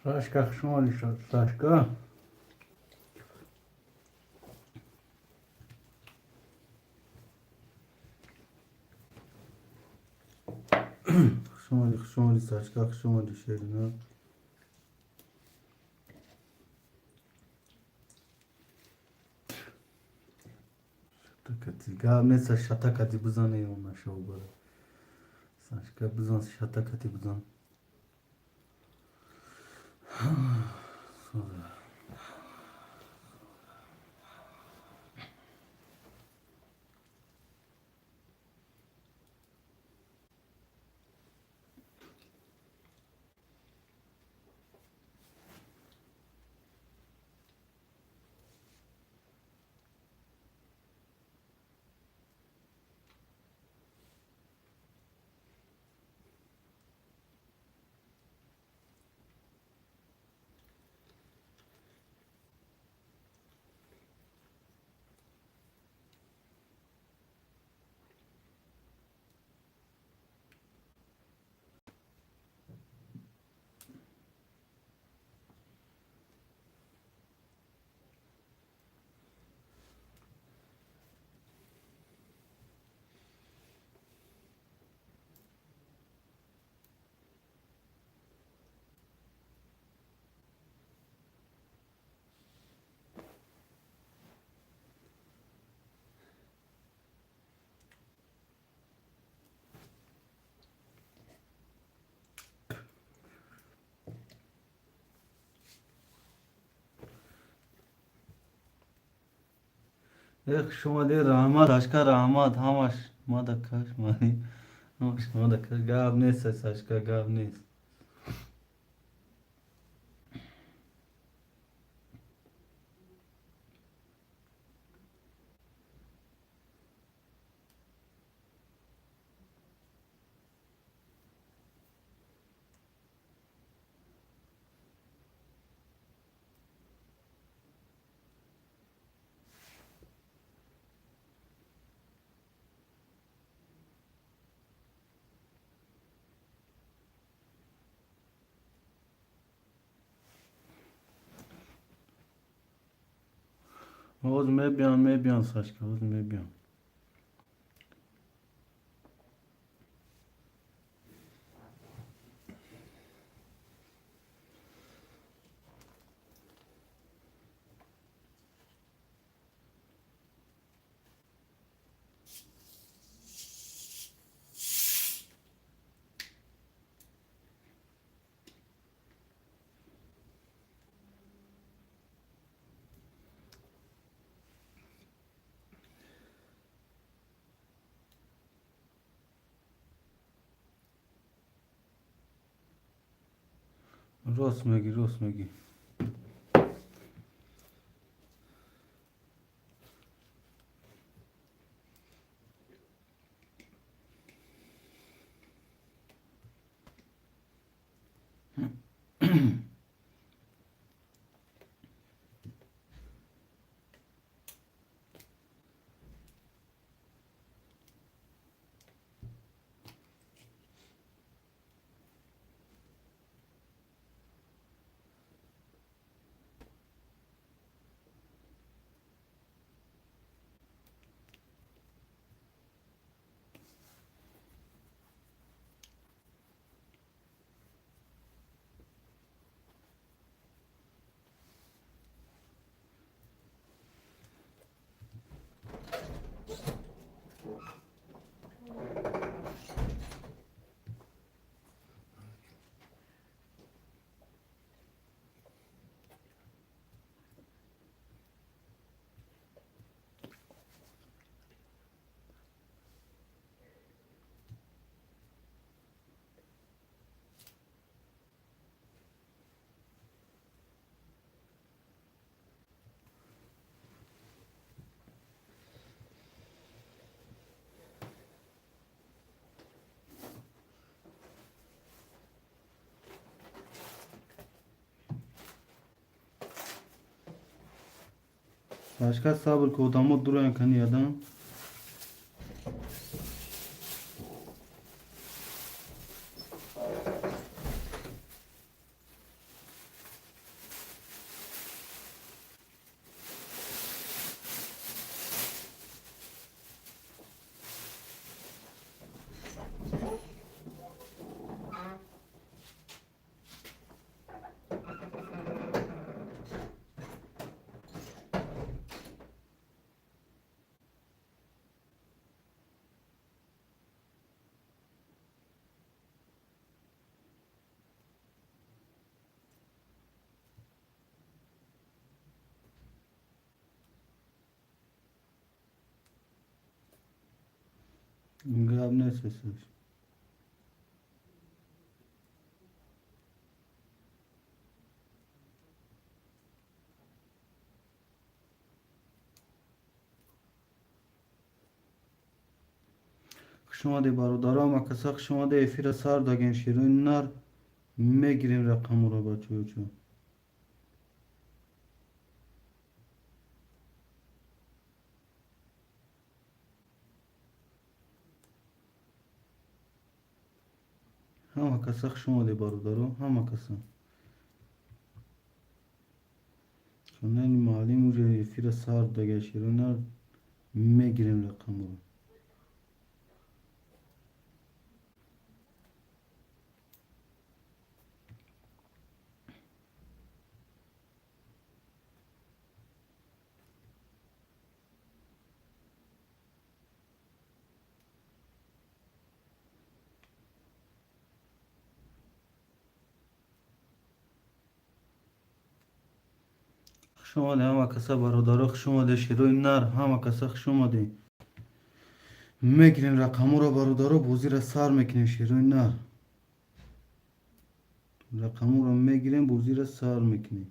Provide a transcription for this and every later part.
Сашка, хуш омадӣ, Сашка. Хуш омадӣ, хуш омадӣ, Сашка, хуш омадӣ, Шерина. Шатакати гап нест, шатакати бизане ё нашав. Сашка, бизан, шатакати бизан. Эх, хуш омадӣ, раҳмат, Сашка, раҳмат, ҳамаш мадакаш мани, ҳамаш мадакаш. Гап нест, Сашка, гап нест. Ҳозир мебиям, мебиям, Сашка, ҳозир мебиям. Рост мегӣ, рост мегӣ. Сашка, сабр ки, одамо дуроян кани адам. Гап нест, Саш. Хушомадед, бародаро, ҳама каса хушомадед. Эфира сар дагем, шерои нар мегирем рақаморо, бачаёчо. Ҳама каса хушомадед, бародаро, ҳама каса. Хонани муаллим уже эфира сар дага, шерои нар мегирем рақаморо. Хушомадед, ҳама каса, бародаро, хушомадед, шерои нар, ҳама каса хушомадед. Мегирем рақаморо, бародаро, бозиро сар мекунем, шерои нар. Рақаморо мегирем, бозиро сар мекунем.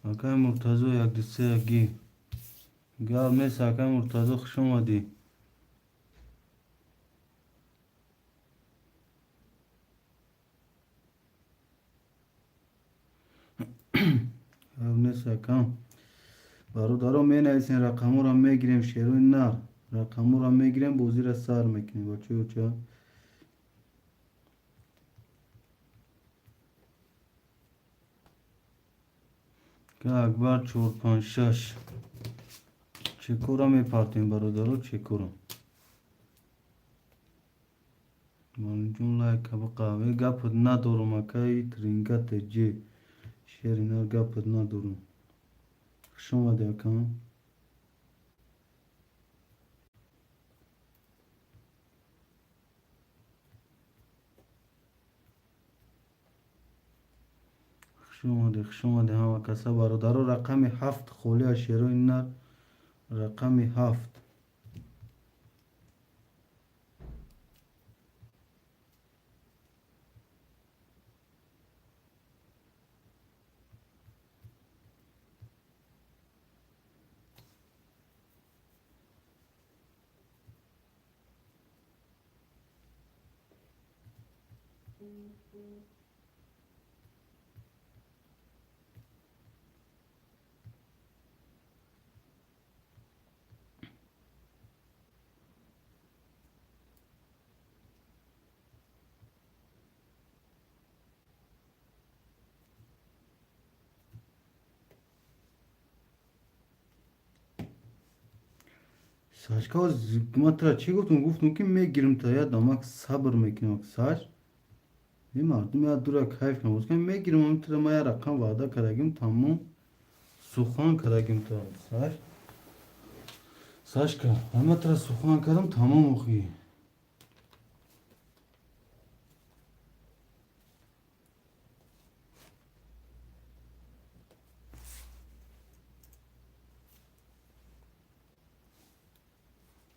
Акай Муртазо, якдусе яги. Гап нест, акай Муртазо, хушомадӣ. Гап нест, акам. Бародаро, менависем, рақаморо мегирем, шерои нар. Рақаморо мегирем, бозиро сар мекунем. Бачаёча. Акбар чор панҷ шаш. Чекора мепартем, бародаро, чекора. Малинҷон, лайка биқаве, гапат надорум, акаи Трингате ҷе. Шери нар, гапат надорум. Хушомадӣ, акам. Хушомадед, хушомадед, ҳама каса, бародаро. Рақами 7 холӣ аз шерои нар, рақами 7. Сашка, ман тра чӣ гуфтум? Гуфтум, ки мегирим, та я дамак сабр мекунем, Саш. И мардум я дура кайф кунам. Мегирим, тра ма я рақам ваъда кардагим, тамом сухан кардагим та Саш. Сашка, ама тра сухан кардам, тамом охи.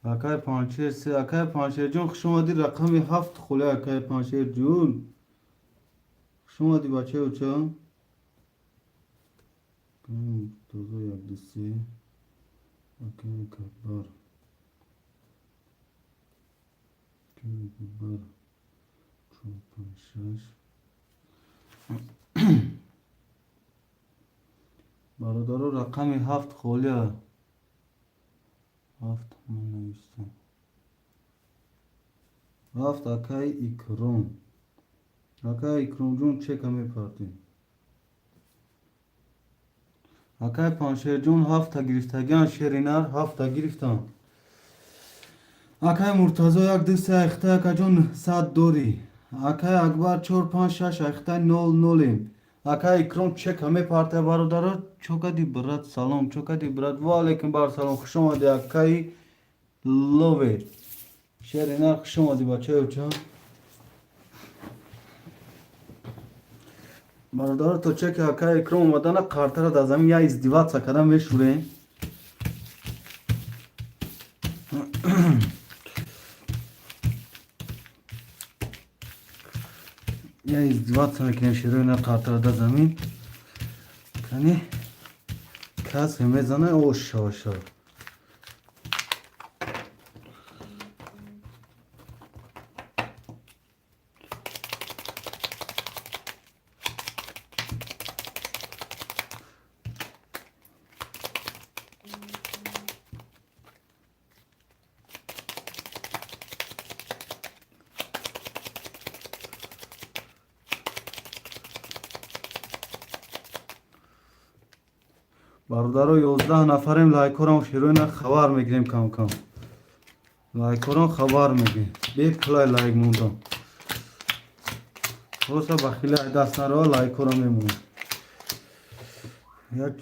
Акай Панчер се, акай Панчерҷон, хушомадӣ. Рақами 7 холӣ, акай Панчерҷон. Хушомадӣ, бачаёча. Тазо як ду се. Акай Кабар. Акай Кабар. Чор панҷ шаш. Бародаро, рақами 7 холӣ. 7 ман навистам. 7, акай Икром. Акай Икромҷон, чека мепартем. Акай Паншерҷон, ҳафта гирифтагиан, шери нар ҳафта гирифтам. Акай Муртазо, як ду се айхта, акаҷон, 100 дорӣ. Акай Акбар, чор панҷ шаш айхта, нол нолем. Акай Икром чека мепарте, бародаро. Чо кади, брат? Салом, чо кади, брат? Ва алейкум бар салом, хуш омадӣ, акаи Лове. Шери нар, хуш омадӣ, бачаёча. Бародаро, то чеки акай Икром омадана, қартара дар замин я издеваться карда мешурем. Я издеваться мекунем, шерои на қартара дар замин. Кани, касе мезана, оша оша. Бародаро, 11 нафарем. Лайкорам, шероина, хабар мегирем. Кам кам лайкорам хабар мегирем. Бепулай лайк мондам, просто бахила даст нарова, лайкора мемонам. Як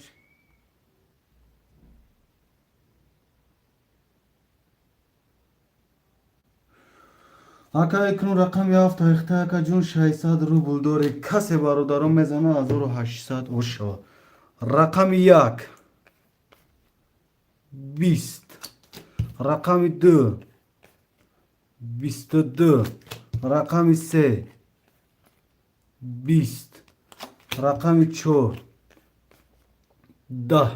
ака икром, рақами ҳафт айхта, акаҷон, 600 рубл дорӣ. Касе, бародарон, мезана, 1800 ошава. Рақами 1 20, рақами 2 22, рақами 3 20, рақами 4 10,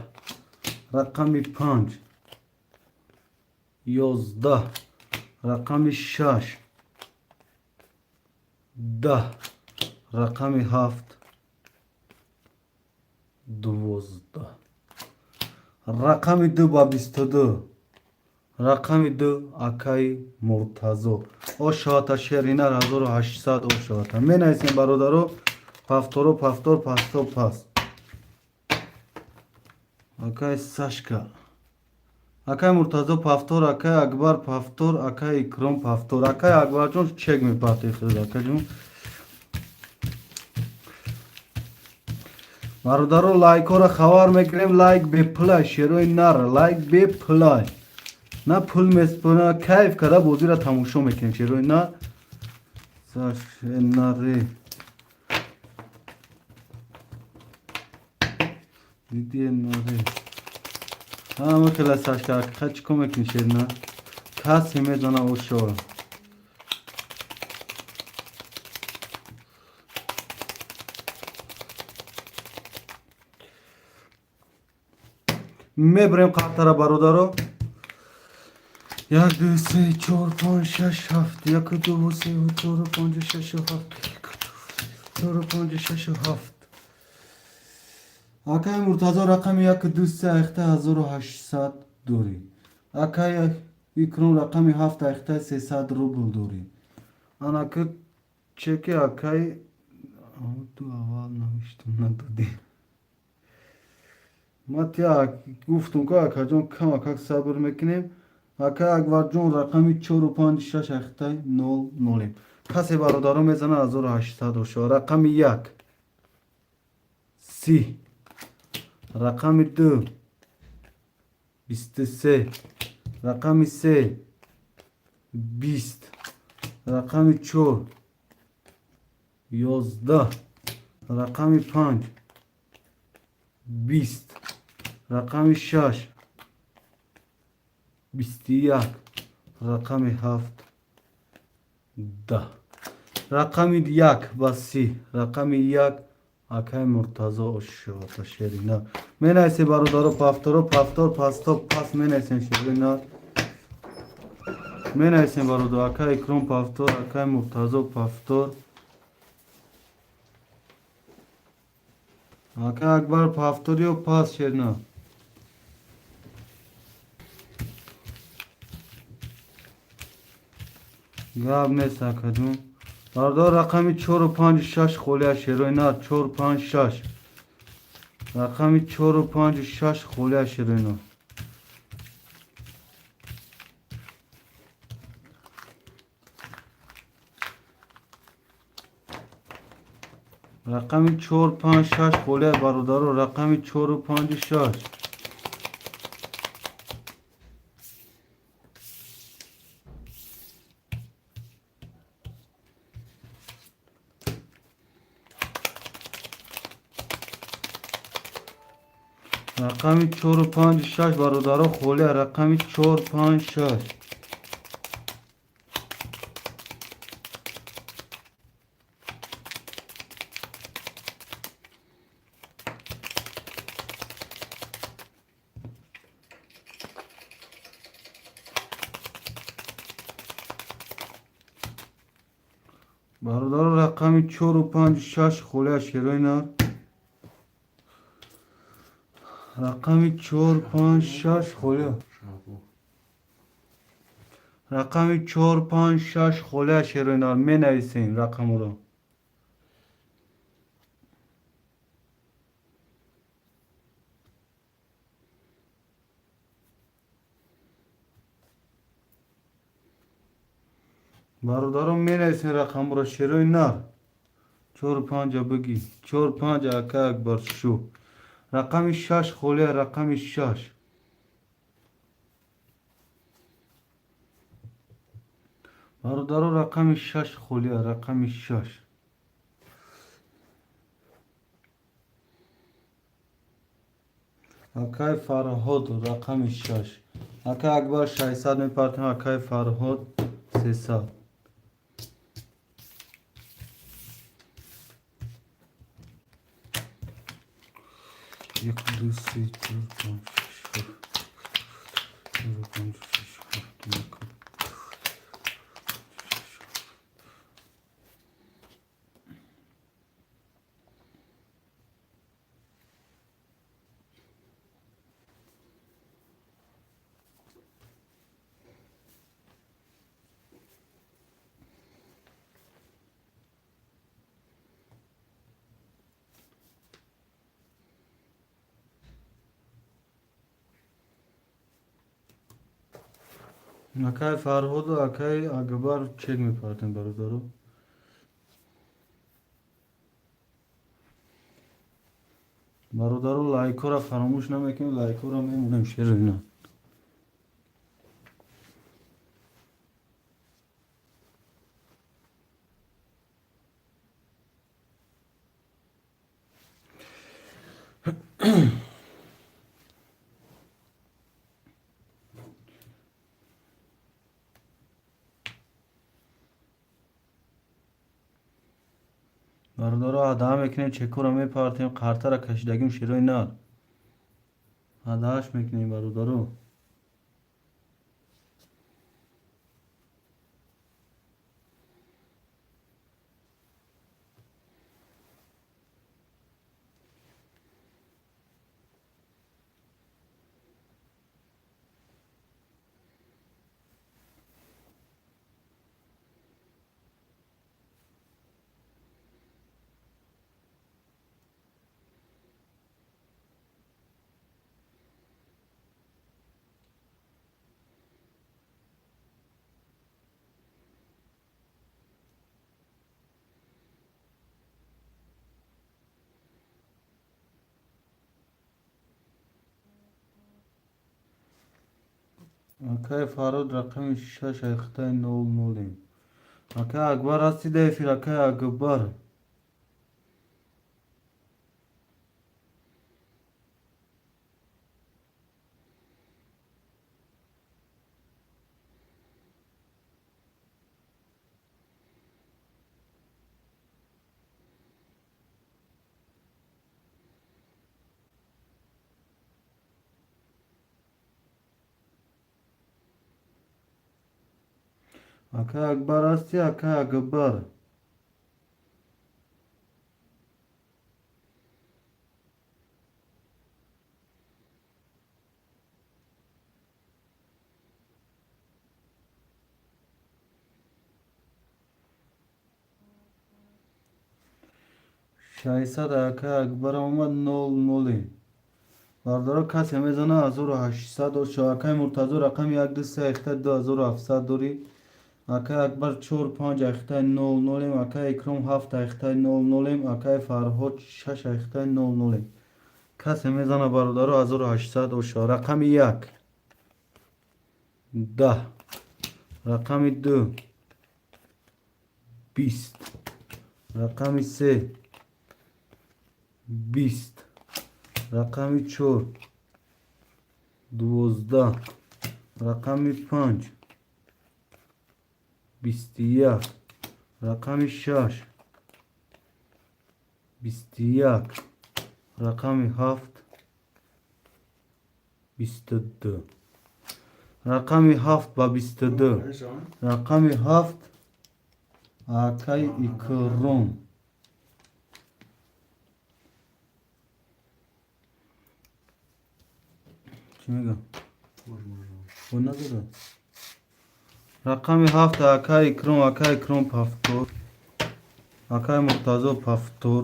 рақами 5 11, рақами 6 10, рақами 7 12. Рақами 2 ба 22, рақами 2, акаи Муртазо, ошавата. Шеринар, 1800 ошавата. Менависем, бародаро, повторо, повтор, пасто, пас. Акаи Сашка, акаи Муртазо повтор, акаи Акбар повтор, акаи Икром повтор. Акаи Акбарҷон, чек мепартои худ, акаҷон. Бародаро, лайкҳоро хабар мекунем. Лайк бепулай, шерои нар, лайк бепулай, на пул меспона, кайф карда бозиро тамошо мекунем. Шерои нар, наре диди, наре ҳама хела. Сашка, ҳақиқат чӣ кор мекунӣ, шерина? Касе мезана, ошо. Мебарем қартара, бародаро. Як, ду, се, чор, панҷ, шаш, ҳафт. Як, ду, се, чор, панҷ, шаш, ҳафт. Як, ду, чор, панҷ, шаш, ҳафт. Акаи Муртазо, рақами як, ду, се айхта, 1800 дорӣ. Акаи Икром, рақами ҳафт айхта, 300 рубл дорӣ. Анаки чеки акаи ту аввал навиштум, надодӣ. Ма тя гуфтум, ку, акаҷон, камакак сабр мекунем. Ака Акбарҷон, рақами чору, панҷ, шаш айхтай, нол нолем. Касе, бародаро, мезана, 1800 ошо. Рақами 1 30, рақами 2 23, рақами 3 20, рақами 4 11, рақами 5 20, рақами 6 21, рақами 7 10. Рақами 1 ба 30, рақами 1, акаи Муртазо, ошота. Шерина менависем, бародаро, повторо, повтор, пасто, пас. Менависем, шерина, менависем, бародар. Акаи Икром повтор, акаи Муртазо повтор, акаи Акбар повтор ё пас, шерина. Гап нест, акаҷон. Бародар, рақами чору, панҷу, шаш холия, шерои нар. Чор, панҷ, шаш, рақами чору, панҷу, шаш холия, шерои нар. Рақами чор, панҷ, шаш холия, бародаро, рақами чору, панҷу, шаш. Рақами чору, панҷу, шаш, бародаро, холия. Рақами чор, панҷ, шаш. Бародаро, рақами чору, панҷу, шаш холия, шерои нар. Рақами чор, панҷ, шаш холия. Рақами чор, панҷ, шаш холия, шерои нар. Менависем рақамро. Бародарон, менависем рақамро, шерои нар. Чору панҷа бигӣ, чор, панҷ. Ака Акбар шу, рақами шаш холия, рақами шаш. Бародаро, рақами шаш холия, рақами шаш. Акай Фарҳод, рақами шаш. Акай Акбар, 600 мепартем, акай Фарҳод, 300. Як, ду, се, чор, панҷ, шаш, ҳафт, чор, панҷ, шаш, ҳафт, як. Шаш. Акай Фарҳоду акай Акбар чек мепартем, бародаро. Бародаро, лайкҳоро фаромӯш намекунем, лайкҳоро мемонем, шерои нар. Бародаро, ҳадаҳа мекунем, чекҳоро мепартем, қартара кашидагим, шерои нар, ҳадаҳаш мекунем, бародаро. Акай Фарҳод, рақами шаш, айхтаи нол нолем. Акай Акбар, ҳасти да эфир, акай Акбар? Акай Акбар, ҳасти, акай Акбар? 600 акай Акбар омад, нол ноле. Бародаро, касе мезана, 1800. Акай Муртазо, рақами як, ду, се, айхта 2700 дорӣ. Акай Акбар, чор, панҷ, айхтаи нол нолем. Акай Икром, ҳафт, айхтаи нол нолем. Акай Фарҳод, шаш, айхтаи нол нолем. Касе мезана, бародаро, 1800 оша. Рақами як, 10, рақами ду, 20, рақами се, 20, рақами чор. 12, рақами 5, 21, рақами 6, 21, рақами 7, 22, рақами 7 ба 22, рақами 7, акай Икром. Чӣ мегӯ? Надорад. Рақами 7, акай Икром, акай Икром повтор, акай Муртазо повтор.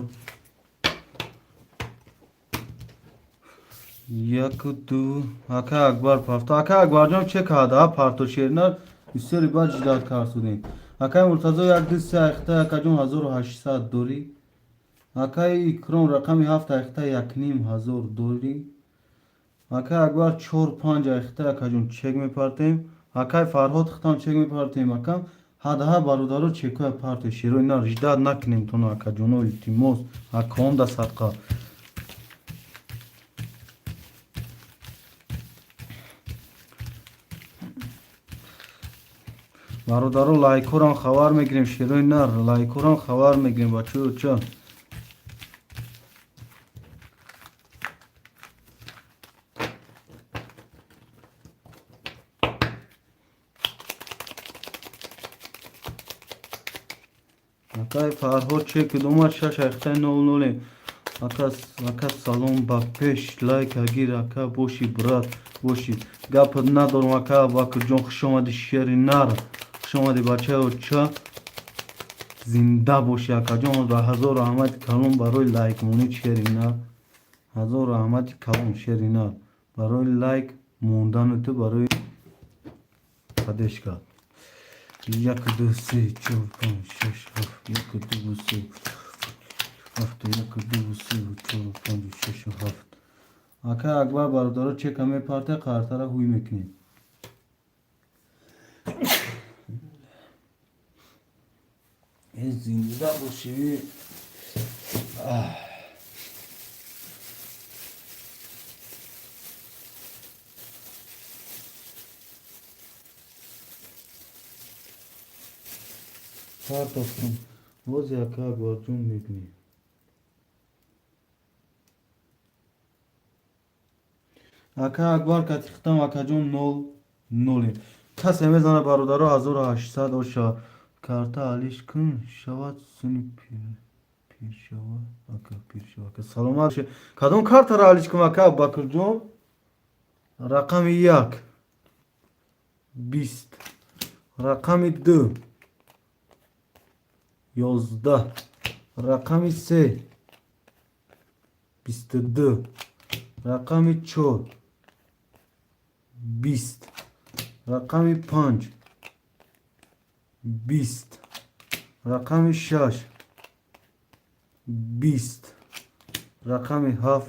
Яку, ду, акай Акбар повтор. Акай Акбарҷон че карда? Парто шеринар бисёри бад ждать карсудем. Акай Муртазо як, ду, се, айхта, акаҷон, 1800 дорӣ. Акай Икром рақами 7, айхта, 1500 дорӣ. Акай Акбар чор, панҷ, айхта, акаҷон, чек мепартем. Акай Фарҳод, хитам чек мепартем. Акам ҳадаҳа, бародаро, чекоя парте, шерои нар, ждать накунем тоно, акаҷоно, илтимос, акаом да садқа. Бародаро, лайкорам хабар мегирем, шерои нар, лайкорам хабар мегирем, бачаё ча. Акай Фарҳод чек омад, шаш, айхтаи нол нолем. Ака, салом, ба пеш, лайк агир, ака, боши, брат, боши, гапат надорам. Ака Абубакрҷон, хуш омадӣ, шери нар, хуш омадӣ, бачаё ча, зинда бошӣ, акаҷон. Ба ҳазор раҳмати калон барои лайкмонӣ, шери нар, ҳазор раҳмати калон, шери нар, барои лайк мондану ту, барои поддержка. Як, ду, се, чор, панҷ, шаш, ҳафт, як, ду, се, ҳафт, як, ду, се, чор, панҷ, шаш, ҳафт. Ака Акбар, бародаро, чека мепарте, қартара ҳуй мекунем. Зинда бошӣ. Партофтум боз, ака Акбарҷон, мебинем. Ака Акбар катихтам, акаҷон, нол нолем. Касе мезана, бародаро, 1800 оша. Карта алиш кун шавад, суни пир шава, ака, пир шава, ака, саломат. Кадом картаро алиш кун, ака Абубакрҷон? Рақами 1, 20, рақами 2, 11, рақами 3, 22, рақами 4, 20, рақами 5, 20, рақами 6, 20, рақами 7,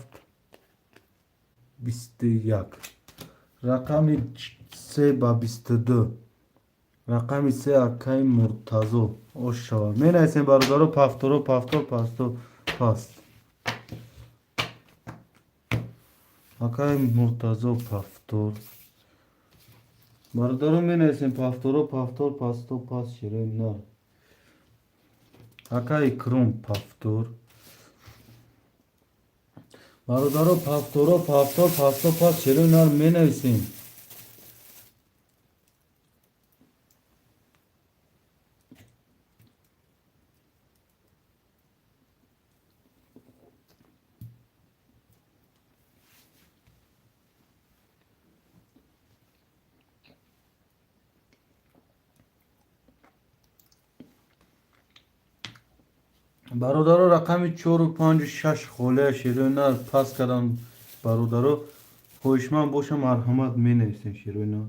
21, рақами 3 ба 22, рақами 3, акаи Муртазо, ошава. Менависем, бародаро, повторо, повтор, пасто, паст. Акаи Муртазо повтор. Бародаро, менависем повторо, повтор, пасто, паст, шерои нар. Ака Икром повтор. Бародаро, повторо, повтор, пасто, паст, шерои нар менависем. Бародаро, рақами чору, панҷу, шаш холия, шерои нар, пас кардам. Бародаро, хоҳишманд боша, марҳамат, менависем, шерои нар.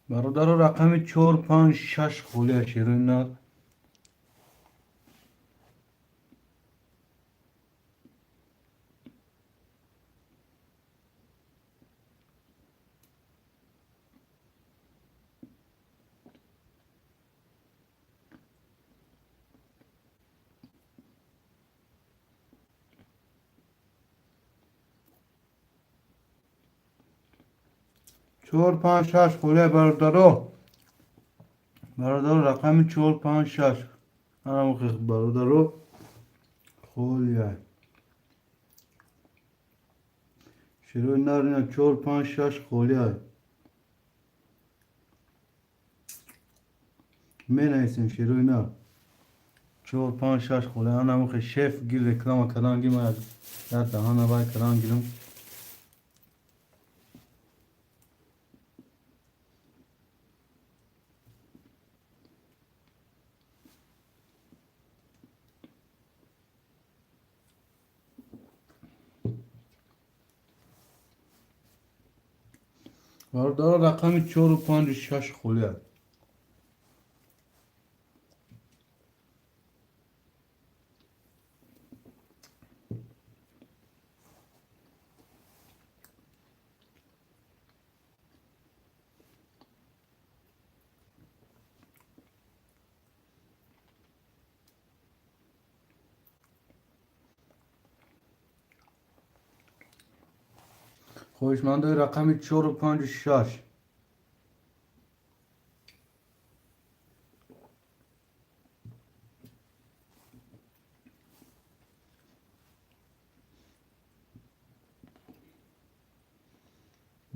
Бародаро, рақами чор, панҷ, шаш холия, шерои нар. Чор, панҷ, шаш холия, бародаро. Бародаро, рақами чор, панҷ, шаш бародаро холия, шерои нар. Ина чор, панҷ, шаш холия менависем, шерои нар. Чор, панҷ, шаш холия. Анамухе шеф гир, реклама кардан гир, як даҳана вай кардан гирам. Бародаро, рақами чору, панҷу, шаш холия. Хоҳишмандои рақами чору, панҷу, шаш.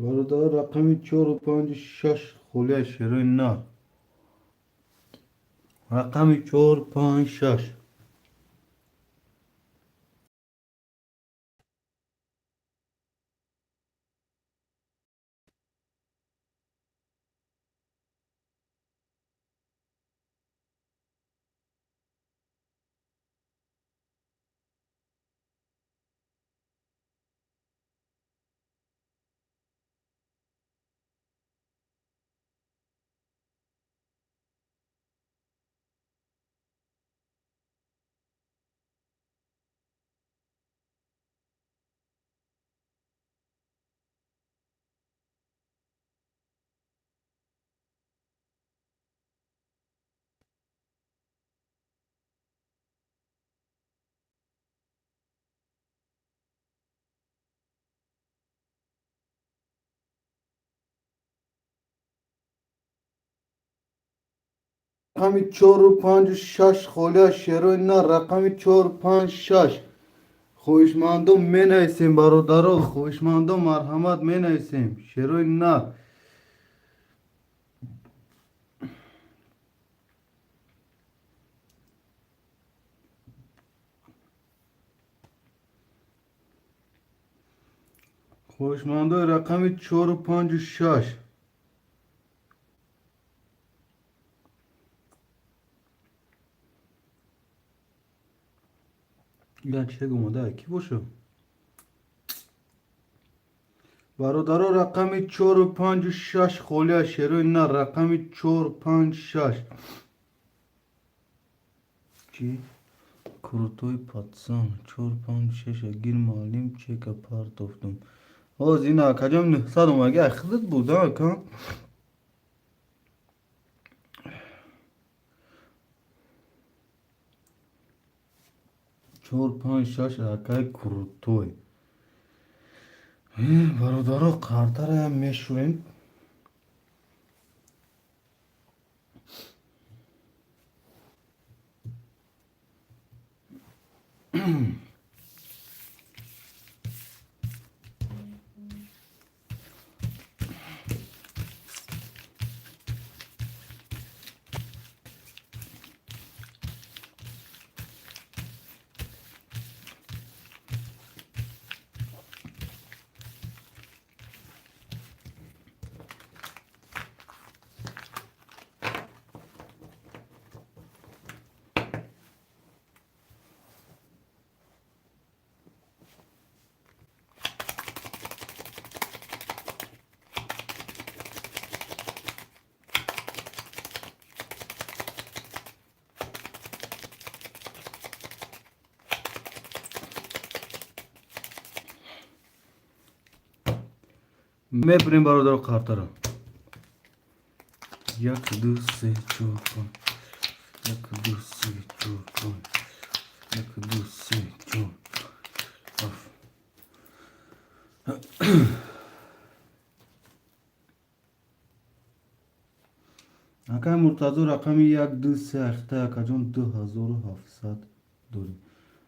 Бародар, рақами чору, панҷу, шаш холия, шерои нар. Рақами чор, панҷ, шаш. Рақами чору, панҷу, шаш холия, шерои нар. Рақами чор, панҷ, шаш. Хоҳишмандо менависем, бародаро, хоҳишмандо, марҳамат, менависем, шерои нар. Хоҳишмандои рақами чору, панҷу, шаш. Як чек омода кӣ боша, бародаро? Рақами чору, панҷу, шаш холия, шерои нар. Рақами чор, панҷ, шаш. Чи крутой пацан. Чор, панҷ, шаш гир, муаллим, чека партофтум. Ҳоз ина акаҷон 900 омаги ахидат буд, ака. Чор, панҷ, шаш, акай крутой. Бародаро, қартараям мешӯем. Мебирем, бародаро, қартара. Як, ду, се, чор, панҷ. Як, ду, се, чор, панҷ. Як, ду, се, чор, ҳафт. Акай Муртазо, рақами як, ду, се, ахта, акаҷон, 2700 дорӣ.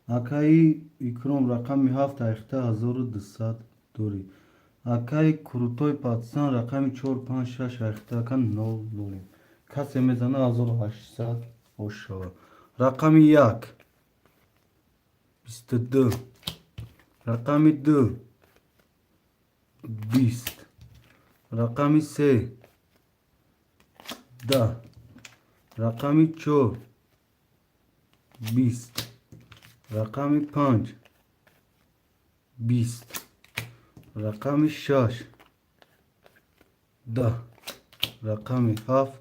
Акаи Икром, рақами ҳафт, ахта, 1200 дорӣ. Акаи Крутой Пацан, рақами чор, панҷ, шаш, ахта, ака, нол дорем. Касе мезана, 1800 ош шавад. Рақами як 22, рақами ду 20, рақами се 10, рақами чор 20, рақами панҷ 20, рақами шаш 10, рақами ҳафт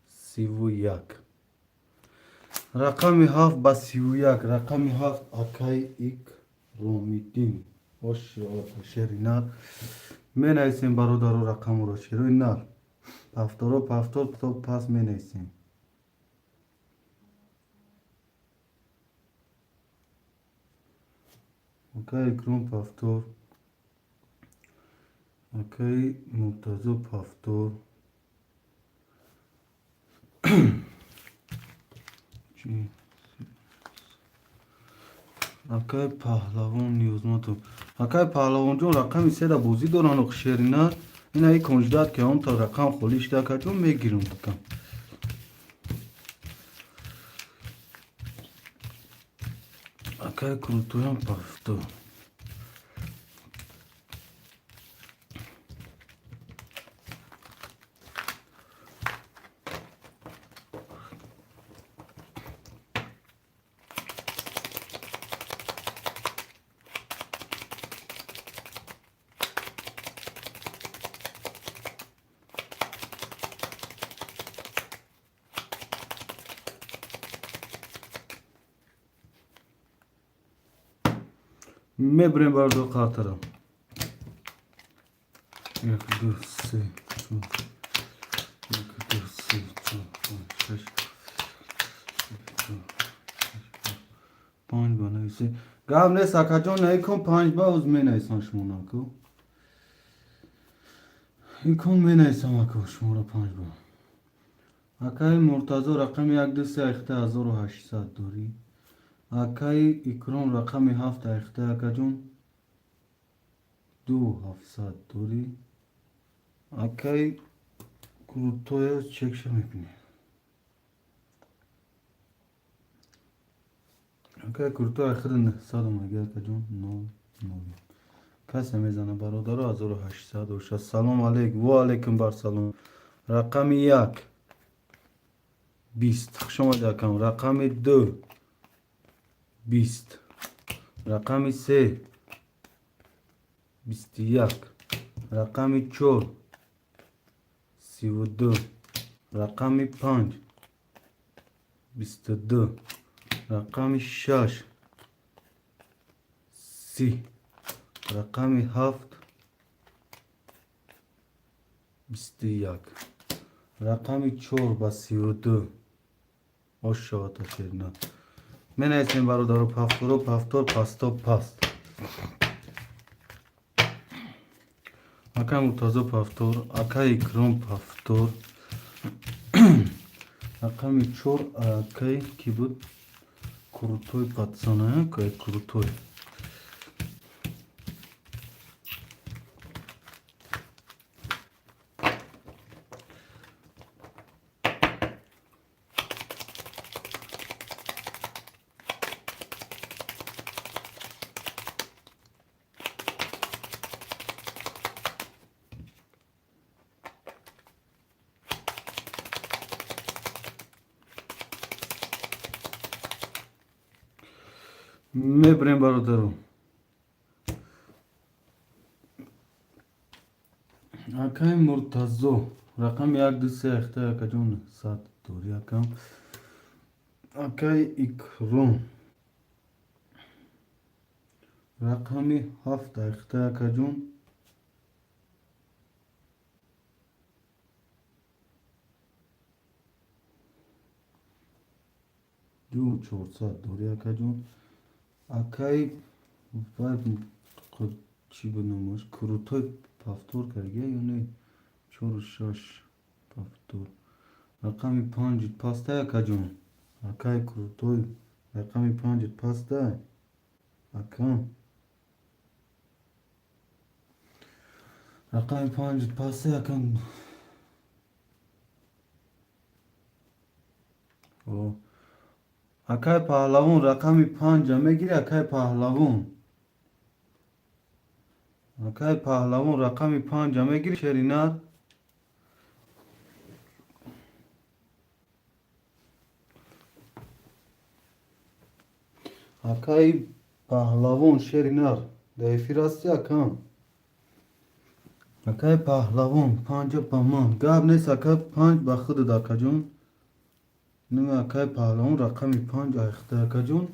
31. Рақами ҳафт ба 31. Рақами ҳафт, акаи Икромиддин, шери нар. Менависем, бародаро, рақамро, шерои нар. Повторо, повтор то пас менависем. Акаи Икром повтор, акаи Муртазо повтор. Чи акаи Паҳлавон Ниёзматов, акаи Паҳлавонҷон, рақами седа бозӣ доранд, шери нар. Ина и конждат ки он то рақам холӣ шуда, акаҷон, мегирам акам. Акаи Крутоям повтор. Мебирем, бародаро, қартара. Як, ду, се, чор. Як, ду, се, чор, панҷ, шаш, панҷ ба нависе. Гап нест, акаҷон, икон панҷ ба оз менависам шумо нако. Икон менависам, ака, шуморо панҷ ба. Акаи Муртазо, рақами як, ду, се, ахта, 1800 дорӣ. Акаи Икром, рақами ҳафт, ахта, акаҷон, 2700 дорӣ. Акаи Крутоя чекша мебинем. Акаи Крутой ахири 900 омаги, акаҷон, нол нол. Касе мезана, бародаро, 1800 бошад. Салом алейк, во алейкум бар салом. Рақами як 20, хуш омадед, акам. Рақами ду 20, рақами се 21, рақами чор 32, рақами панҷ 22, рақами шаш 30, рақами ҳафт 21, рақами чор ба 32. Ош шавад, шерина. Менависем, бародаро, повторо, повтор, пасто паст. Акай Муртазо повтор, акай Икром повтор. Рақами чор акай ки буд? Крутой Пацан, акай Крутой. Мебирем, бародаро. Акай Муртазо, рақами як, ду, се, ахта, акаҷон, сад дорӣ, акам. Акай Икром, рақами ҳафт, ахта, акаҷон. 2400 дорӣ, акаҷон. Акаи вай чӣ буд номаш, крутой, повтор кардия ё не? Чору шаш повтор. Рақами панҷ пастай, акаҷон. Акаи крутой, рақами панҷ пастай, ака. Рақами панҷ пастай, ака. Акаи Паҳлавон, рақами панҷа мегири, акаи Паҳлавон? Акаи Паҳлавон, рақами панҷа мегири, шеринар? Акаи Паҳлавон, шеринар, дар эфир ҳасти, акам? Акаи Паҳлавон, панҷа ба ман гап нест, ака, панҷ ба худат, акаҷон. Ними акаи Паҳлавон, рақами панҷ айхта, акаҷон,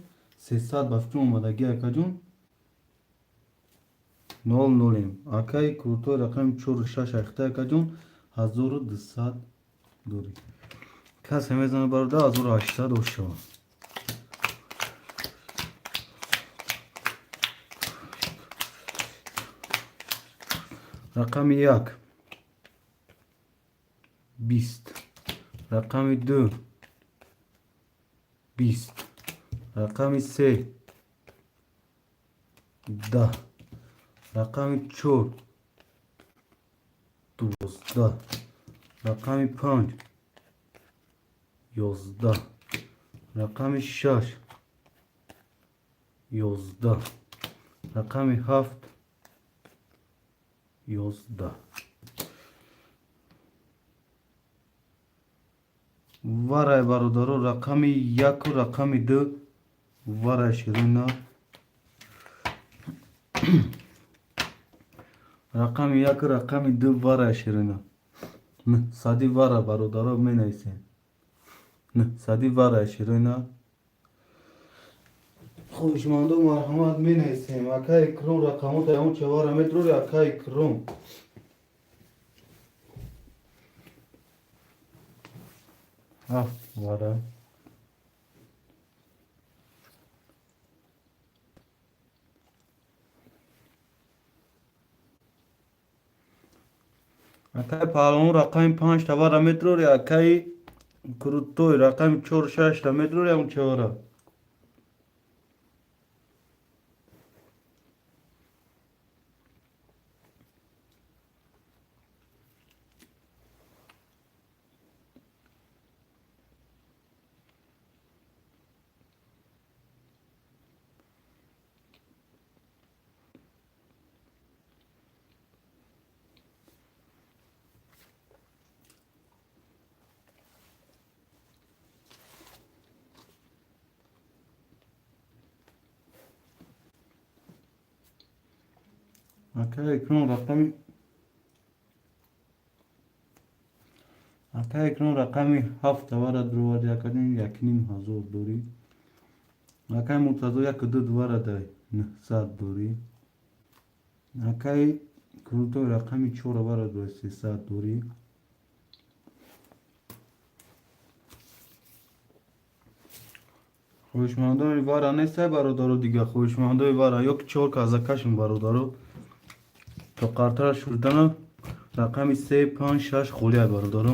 300 ба фикр омадагӣ, акаҷон. Нол нолем. Акаи крутой, рақами чору шаш айхта, акаҷон, 1200 дорӣ. Касе мезанад, бародар, 1800 ошава. Рақами як 20, рақами ду 20, рақами се 10, рақами чор 12, рақами панҷ 11, рақами шаш 11, рақами ҳафт 11. Варай, бародаро, рақами яку рақами ду варай, ширина. Рақами яку рақами ду варай, ширина. Сади вара, бародаро, менависем. Сади варай, ширина. Хоҳишмандо, марҳамат, менависем. Ака Икром, рақамота он чавара медрори, ака Икром. Ҳафт вара. Акаи Паҳлавон, рақами панҷ тавара медрори, акаи крутой, рақами чор шашта медрори он чавара. Акаи Икром, рақами, акаи Икром, рақами ҳафт тавара дуроварди, акаҷон, 1500 дорӣ. Акаи Муртазо, яку ду дувара дай 900 дорӣ. Акаи крутой, рақами чор авара дорӣ, 300 дорӣ. Хоҳишмандони вара нестай, бародаро, дига хоҳишмандои вара ё ки чор казакашм, бародаро, то қартара шудана рақами се, панҷ, шаш холия, бародаро.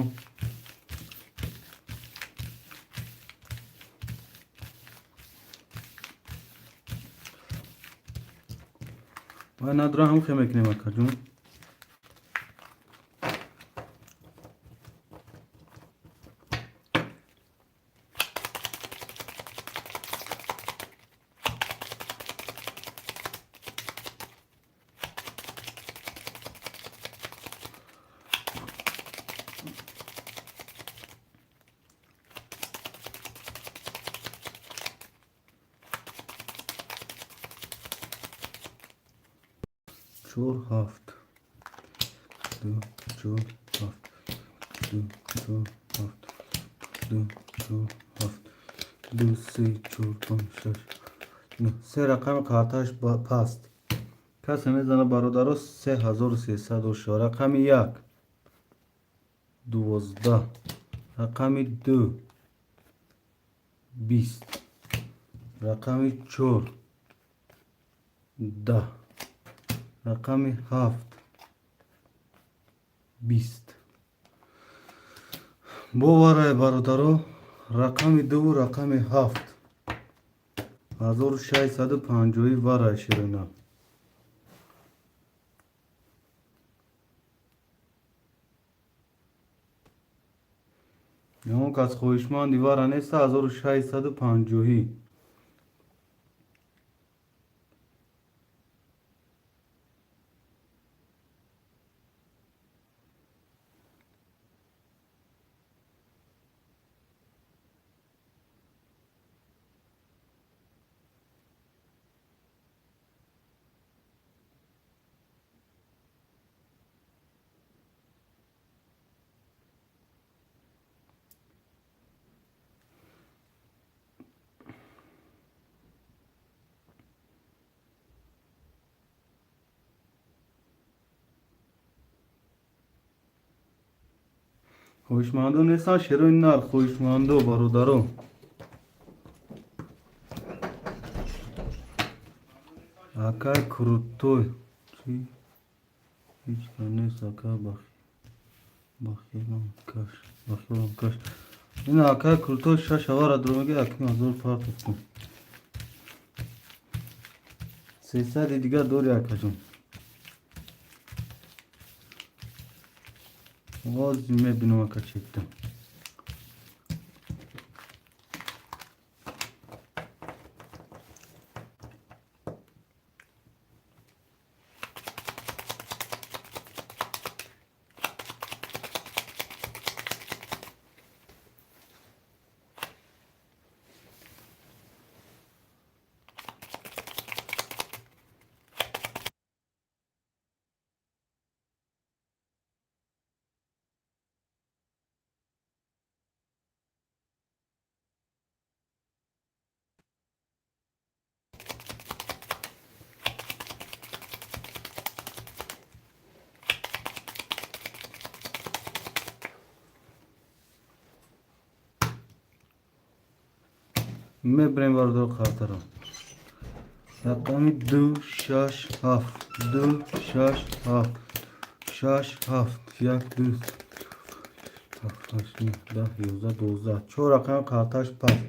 Вай надора, ҳам хе мекунем, акаҷон. Чор, ҳафт, ду, чор, ҳафт, ду, чор, ҳафт, ду, чор, ҳафт, ду, се, чор, панҷ, шаш, се рақами қарташ паст. Касе мезана, бародаро, 3300 ошо. Рақами як 12, рақами ду 20, рақами 4, 10, рақами 7, 20. Боварай, бародаро, рақами 2-ву рақами 7, 1650 варай, ширина. Ягон кас хоҳишманди вара неста? 1650-ӣ. Хоҳишмандо нестанд, шерои нар, хоҳишмандо, бародаро? Акай крутой чи ҳеч нест, ака. Бахилам каш, бахилам каш. Ина, акай крутой, шаш авара дуромега, 1500 партофтум. 300-и дигар дори, акаҷон. Ҳозир мебинам, ака, чекта. Мебарем, бародаро, қартаро. Рақами 2, 6, 7, 2, 6, 7, 6, 7, 1, 2, 7, 8, 9, 10, 11, 12, чор рақами қарташ паст,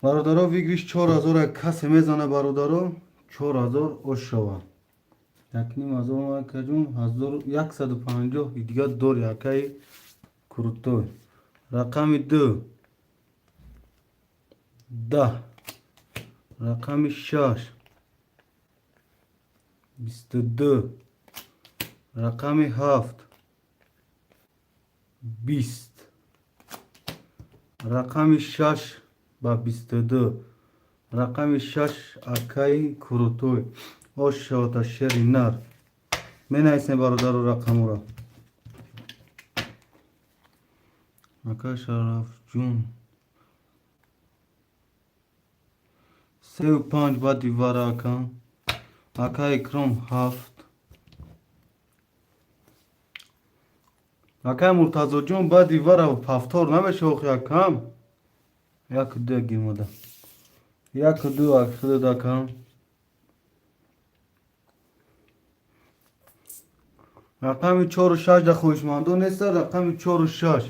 бародаро. Выигрыш 4000 касе мезана, бародаро, 4000 ош шава. 1500, акаҷон, 1150 дигар дори, акаи крутой. Рақами 2, 10, рақами 6, 22, рақами 7, 20, рақами 6 ба 22, рақами 6, акаи крутой, ош шавата, шери нар. Менависем, бародаро, рақаморо. Ака Шарафҷун, сеу панҷ баъди вара, ака. Ака Икром, ҳафт. Акай Муртазоҷон, баъди вара ҳафтор намеша охи, акам. Яку ду гирмода, яку ду худод, акам. Рақами чору шаш да хоҳишмандо неста? Рақами чору шаш.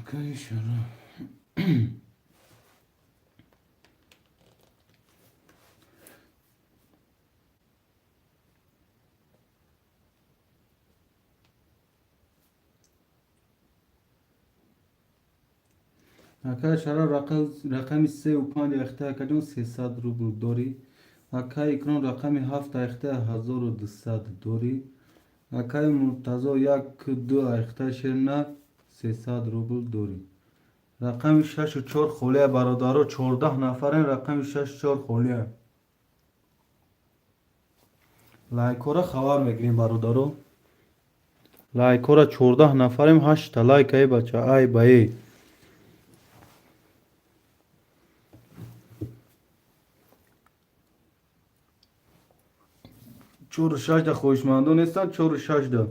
Акаи Шараф, акаи Шараф, рақами сеу панҷ ахта, акаҷон, 300 рубл дорӣ. Акаи Икром, рақами ҳафт ахта, 1200 дорӣ. Акаи Муртазо, як ду ахта, шерна, 300 рубл дорӣ. Рақами шашу чор холия, бародаро. 14 нафарем, рақами шашу чор холия. Лайкҳоро хабар мегирем, бародаро, лайкҳоро. 14 нафарем, ҳашта лайк. Ай бача, ай ба е. Чору шашда хоҳишмандо нестанд? Чору шашда.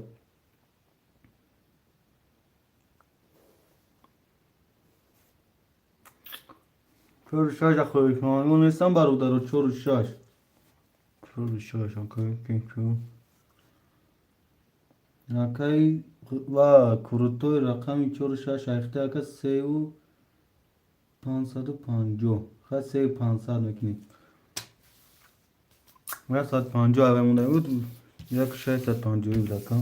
Чору шаш ахоишмон нестам бародаро, чору шаш. Чору шаш, акай кечу. Акай ва крутой рақами чору шаш айхта ака сеу 550. Хай сеу 500 мекунӣ. 150 аве монда буд, як 650 буд ака.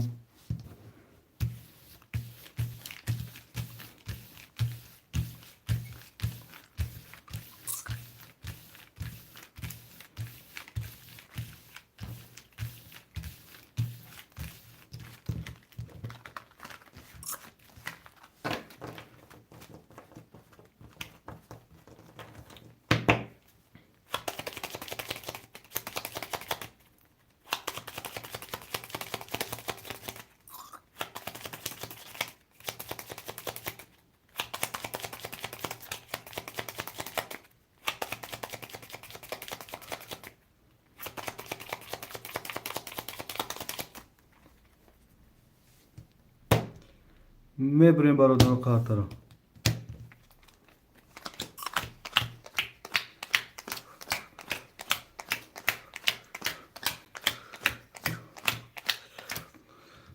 Мебурем бародаро қартаро.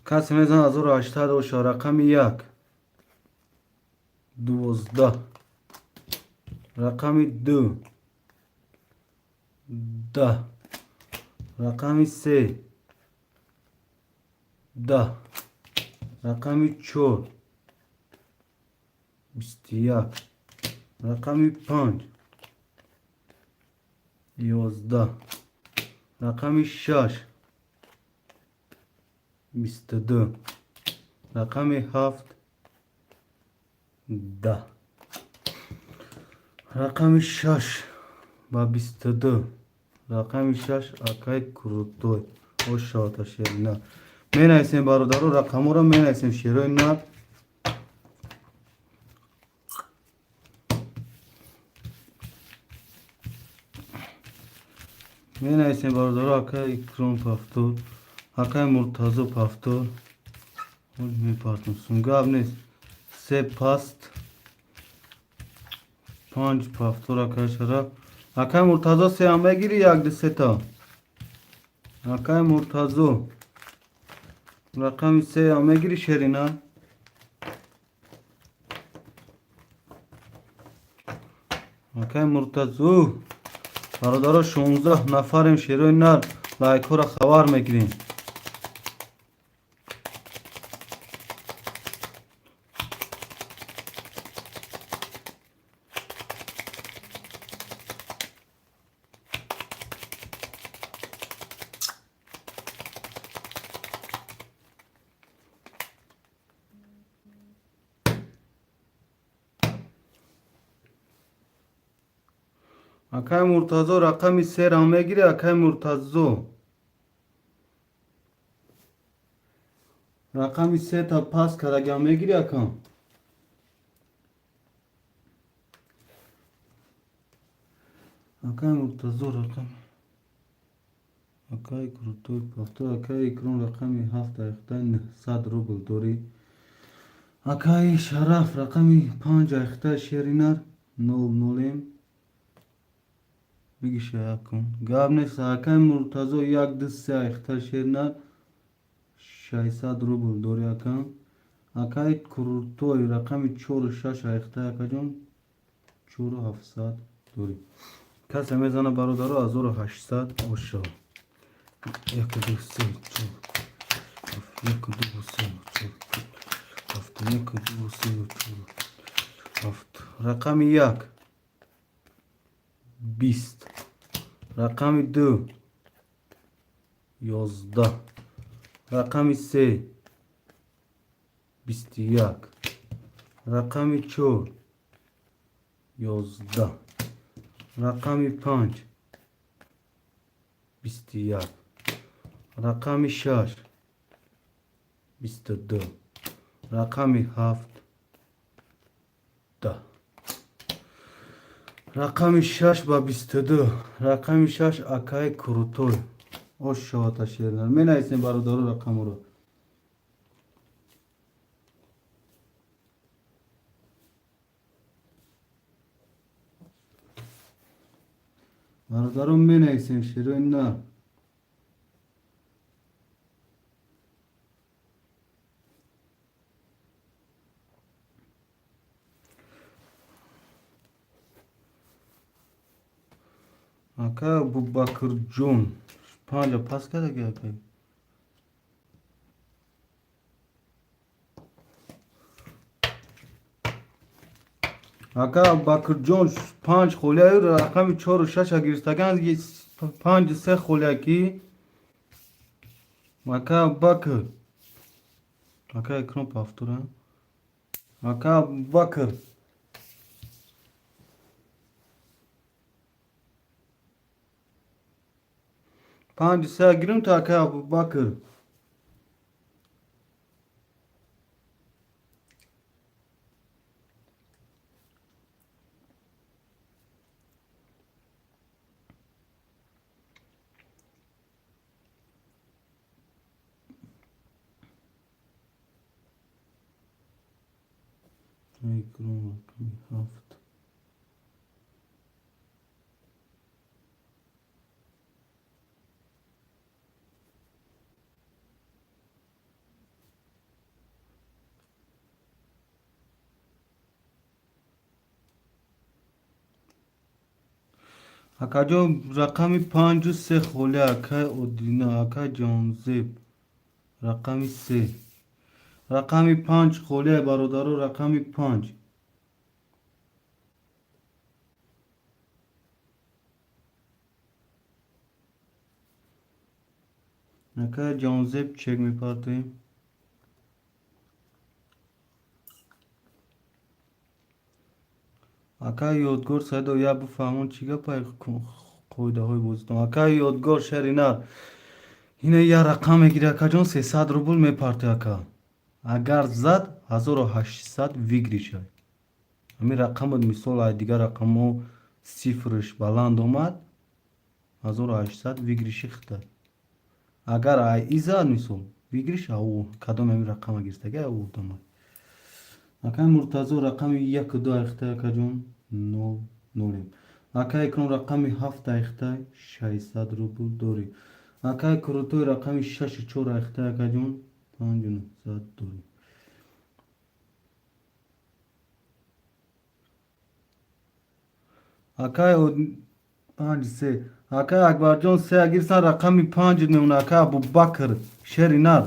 Касе мезанад 1800 оша. Рақами як 12, рақами ду 10, рақами се 10, рақами чор 21, рақами панҷ 11, рақами шаш 22, рақами ҳафт 10, рақами шаш ба 22, рақами шаш акай крутой ошавата шерина. Менависем бародаро, рақамҳоро менависем, шерои нар. Менависем бародаро, акай Икром пафтор, акай Муртазо пафтор. Мепартам сум, гап нест. Се паст, панҷ пафтор акай Шараф. Акай Муртазо, сеам мегирӣ, як ду сета. Акай Муртазо, рақами сеам мегирӣ, шерина? Акай Муртазо, бародаро, 16 нафарем, шерои нар, лайкҳоро хабар мекунем. Акай Муртазо, рақами серам мегирӣ, акай Муртазо? Рақами сета пас кардагиам мегирӣ, акам? Акай Муртазо, рақам, акай крутой пафтор, акай Икром, рақами ҳафт айхтай 900 рубл дорӣ. Акай Шараф, рақами панҷ айхтай шеринар нол нолем бигиша якун, гап нест. Акай Муртазо, як ду се айхта шеринар 600 рубл дорӣ, акам. Акай крутой, рақами чору шаш айхта, акаҷон, 4700 дорӣ. Касе мезана бародаро, 1800 оша. Як ду се чор, як ду се чор ҳафт, як ду се чор ҳафт. Рақами як 20, рақами ду 11, рақами се 21, рақами чор 11, рақами панҷ 21, рақами шаш 22, рақами ҳафт 10, рақами шаш ба 22, рақами шаш акай крутой ош шавата шернар. Менависем бародаро рақамҳоро. Бародарон, менависем, шерои нар. Ака Абубакрҷон, панҷа пас кардаги, ака. Ака Абубакрҷон, панҷ холияю рақами чору шаша гирифтаган, панҷу се холия ки. Ака Абубакр. Ака, экран повтора. Ака Абубакр. Панҷу се гирим то, ака Абубакр. Экран рақами ҳафт. Акаҷон, рақами панҷу се холия, акай Одина, акай Ҷонзеб. Рақами се. Рақами панҷ холия, бародаро, рақами панҷ. Акай Ҷонзеб, чек мепартоем. Акай Ёдгор Саидов, як бифаҳмон, чӣ гапай қоидаҳои бозитон. Акай Ёдгор, шери нар. Ина як рақам мегири, акаҷон, 300 рубл мепартои, ака. Агар зад, 1800 выигрыш ай. Ҳамин рақамот, мисол, ай дигар рақамҳо цифр ш баланд омад, 1800 выигрыш и хита. Агар ай и зад, мисол, выигрыш ау кадом ҳамин рақама гирифтаги, ай омад. Акай Муртазо, рақами яку ду айхтай, акаҷон, нол нолем. Акай Икром, рақами ҳафт айхтай, 600 рубл дорӣ. Акай Крутой, рақами шашу чор айхтай, акаҷон, 5900 дорӣ. Акай панҷ се. Акай Акбарҷон, се гирифтан, рақами панҷ мемона, акай Абубакр, шери нар.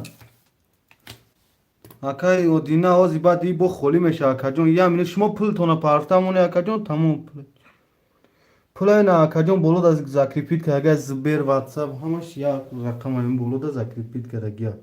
Акай Одина, ҳози баъд и бо холӣ мешава, акаҷон. Як минут, шумо пултона парфта моне, акаҷон, тамом. Пулай на, акаҷон, болода закрепить карда, Сбер, Ватсап, ҳамаш як рақам ҳамин болода закрепить кардагия.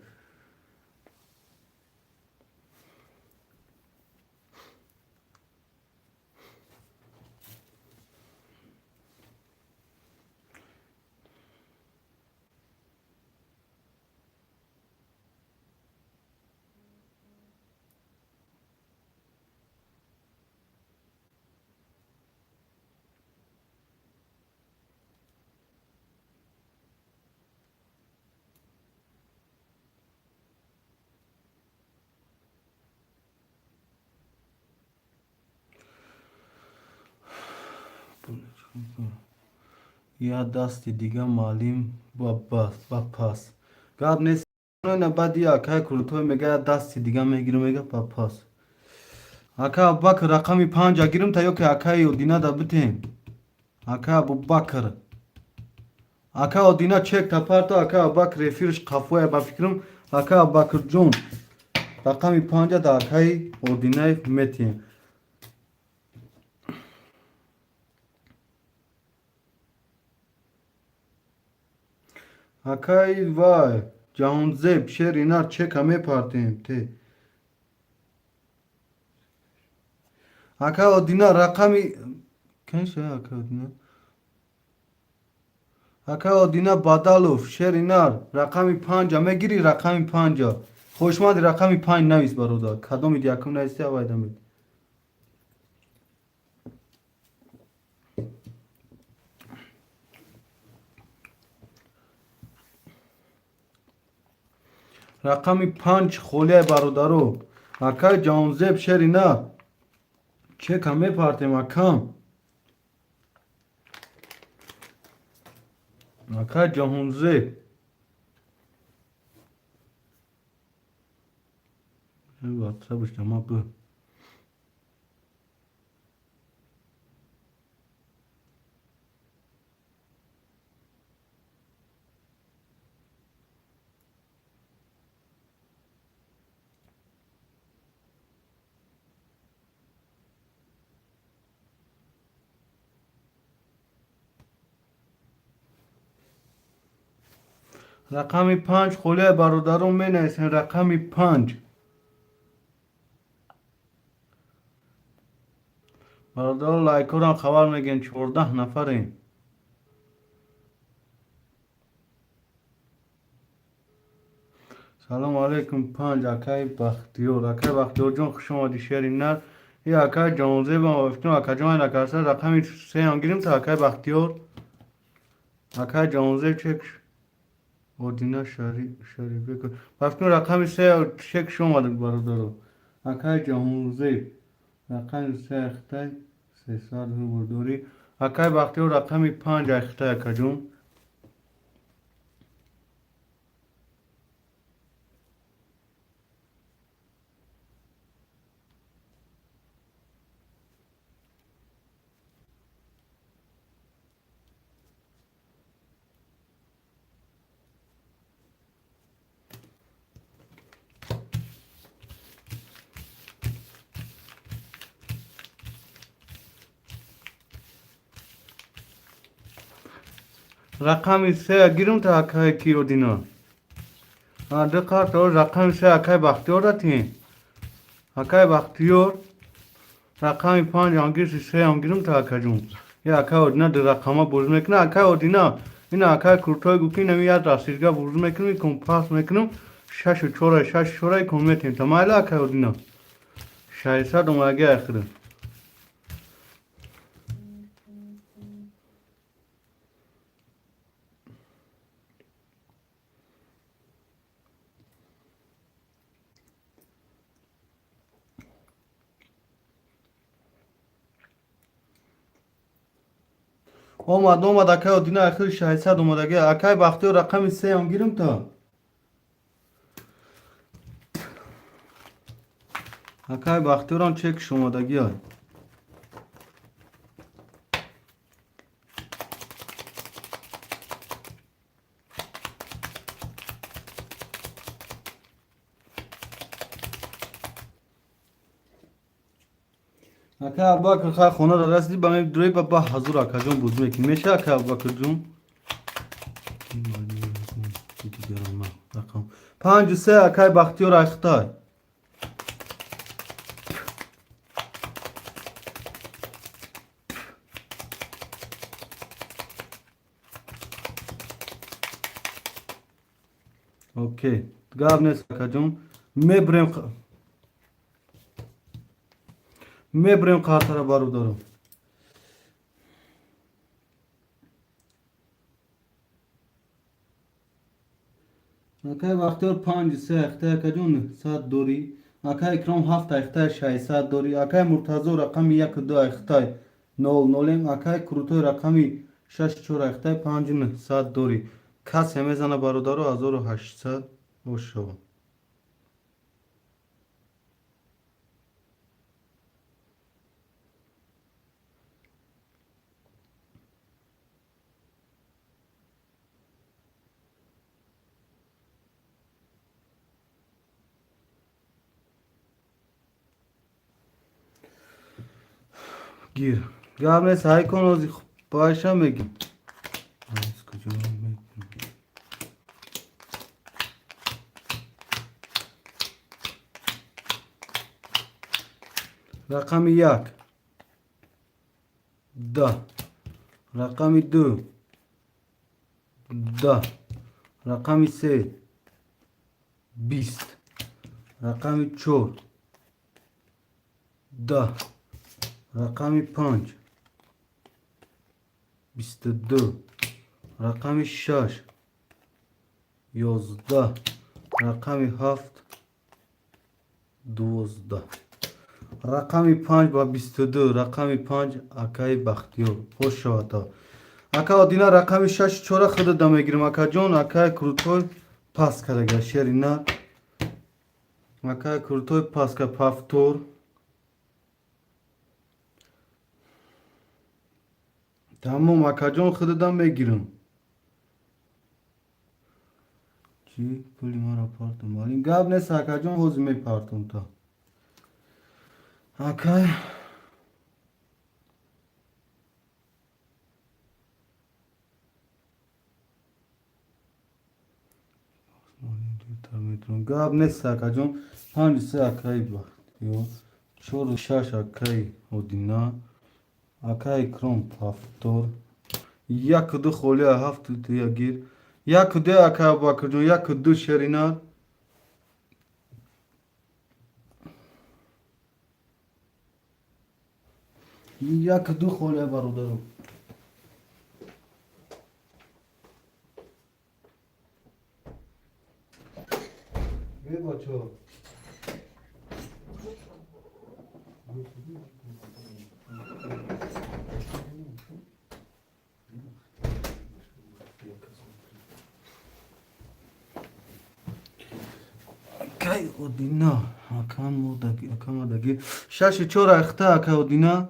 Як дасти дига, маълим, ба пас. Гап нест, на, баъди акай Крутой мега, як дасти дига мегирам, мега, ба пас. Ака Абубакр, рақами панҷа гирим та ё ки акаи Одина да битем? Ака Абубакр. Ака Одина, чек та парто, ака Абубакр эфирш қафоя, ба фикрам. Ака Абубакрҷон, рақами панҷа да акаи Одинаев метиҳем. Акай вай Ҷаҳонзеб, шери нар, чека мепартем те. Ака Одина, рақами кенша, ака Одина. Ака Одина Бадалов, шери нар, рақами панҷа мегирӣ, рақами панҷа. Хушманди, рақами панҷ навис, бародар. Кадомид якум нависти, авайда мед. Рақами панҷ холияй, бародаро. Акай Ҷаҳонзеб, шери нар. Чека мепартем, акам. Акай Ҷаҳонзеб, ватсапш ма б. Рақами 5 холия, бародарон, менависем рақами 5. Бародарон, лайкорам хабар мегӯем, 14 нафарем. Салому алайкум. 5, акаи Бахтиёр. Акаи Бахтиёрҷон, хуш омадӣ, шери нар. И акаи Ҷонзебам вафтум, акаҷон, айнакарса рақами 3-ам гирим та, акаи Бахтиёр. Акаи Ҷонзеб, чек Одина Шарифбеков. Вафтум, рақами 3 чек омад, бародаро. Акаи Ҷаҳонзеб рақами 3 ахтай 300 рубл дорӣ. Акаи Бахтиёр рақами 5 ахтай, акаҷон. Рақами 3 гирум та, акаи ки Одино. Ду қарт рақами 3 акаи Бахтиёр датин. Акаи Бахтиёр рақами 5 ангирси, 3 гирум та, акаҷон. Я акаи Одина ду рақама бозӣ мекунад. Акаи Одина, ина акаи куртой гуфт, инами як расидга бозӣ мекунем, кун пас мекунем, шашу чора, шашу чора кун метем. Та майла, акаи Одина. 600 омадаги ахира. Омад, омад, акай Одина, ахири 600 омадаги. Акай Бахтиёр рақами 3-ам гирим та. Акай Бахтиёрам чекш омадаги ай. Ака Абубакр, хай, хона ра расидӣ, ба медурӣ, ба ҳазур, акаҷон, бозӣ мекунӣ. Меша, ака Абубакрҷон? 5-3, акай Бахтиёр айхтай. Окей, гап нест, акаҷон, мебурем, мебурем қартара, бародаро. Акай Бахтиёр 5-3 ахтай, акаҷон, 100 дорӣ. Акай Икром 7 ахтай, 600 дорӣ. Акай Муртазо рақами 1-2 ахтай, 0-0-ем. Акай Крутой рақами 6-4 ахтай, 5-900 дорӣ. Касе мезана, бародаро, 1800 бошава. Гир, гап нест, ҳай кун, ози байша мегим. Аз куҷо мегим? Рақами 1 10, рақами 2 10, рақами 3 20, рақами 4 10, рақами 5 22, рақами 6 11, рақами 7 12. Рақами 5 ба 22, рақами 5, акаи Бахтиёр, хуш шавад. Ака Одина, рақами шаши чора худада мегирем, акаҷон. Акай крутой пас кардага, шери нар. Акай крутой паска, повтор. Тамом, акаҷон, худада мегирам. Чӣ, пули маро партум? Малин, гап нест, акаҷон, ҳозир мепартум. Та акай гап нест, акаҷон. Панҷу се, акаи Бахтиёр, чору шаш, акаи Одина. Акаи Икром, повтор. Яку ду холия, ҳафту ду ягир. Яку ду, акаи Абубакрҷон, яку ду, шеринар. Яку ду холия, бародаро. Бачо, акай Одина, акамадаги шаши чор ахта, акай Одина,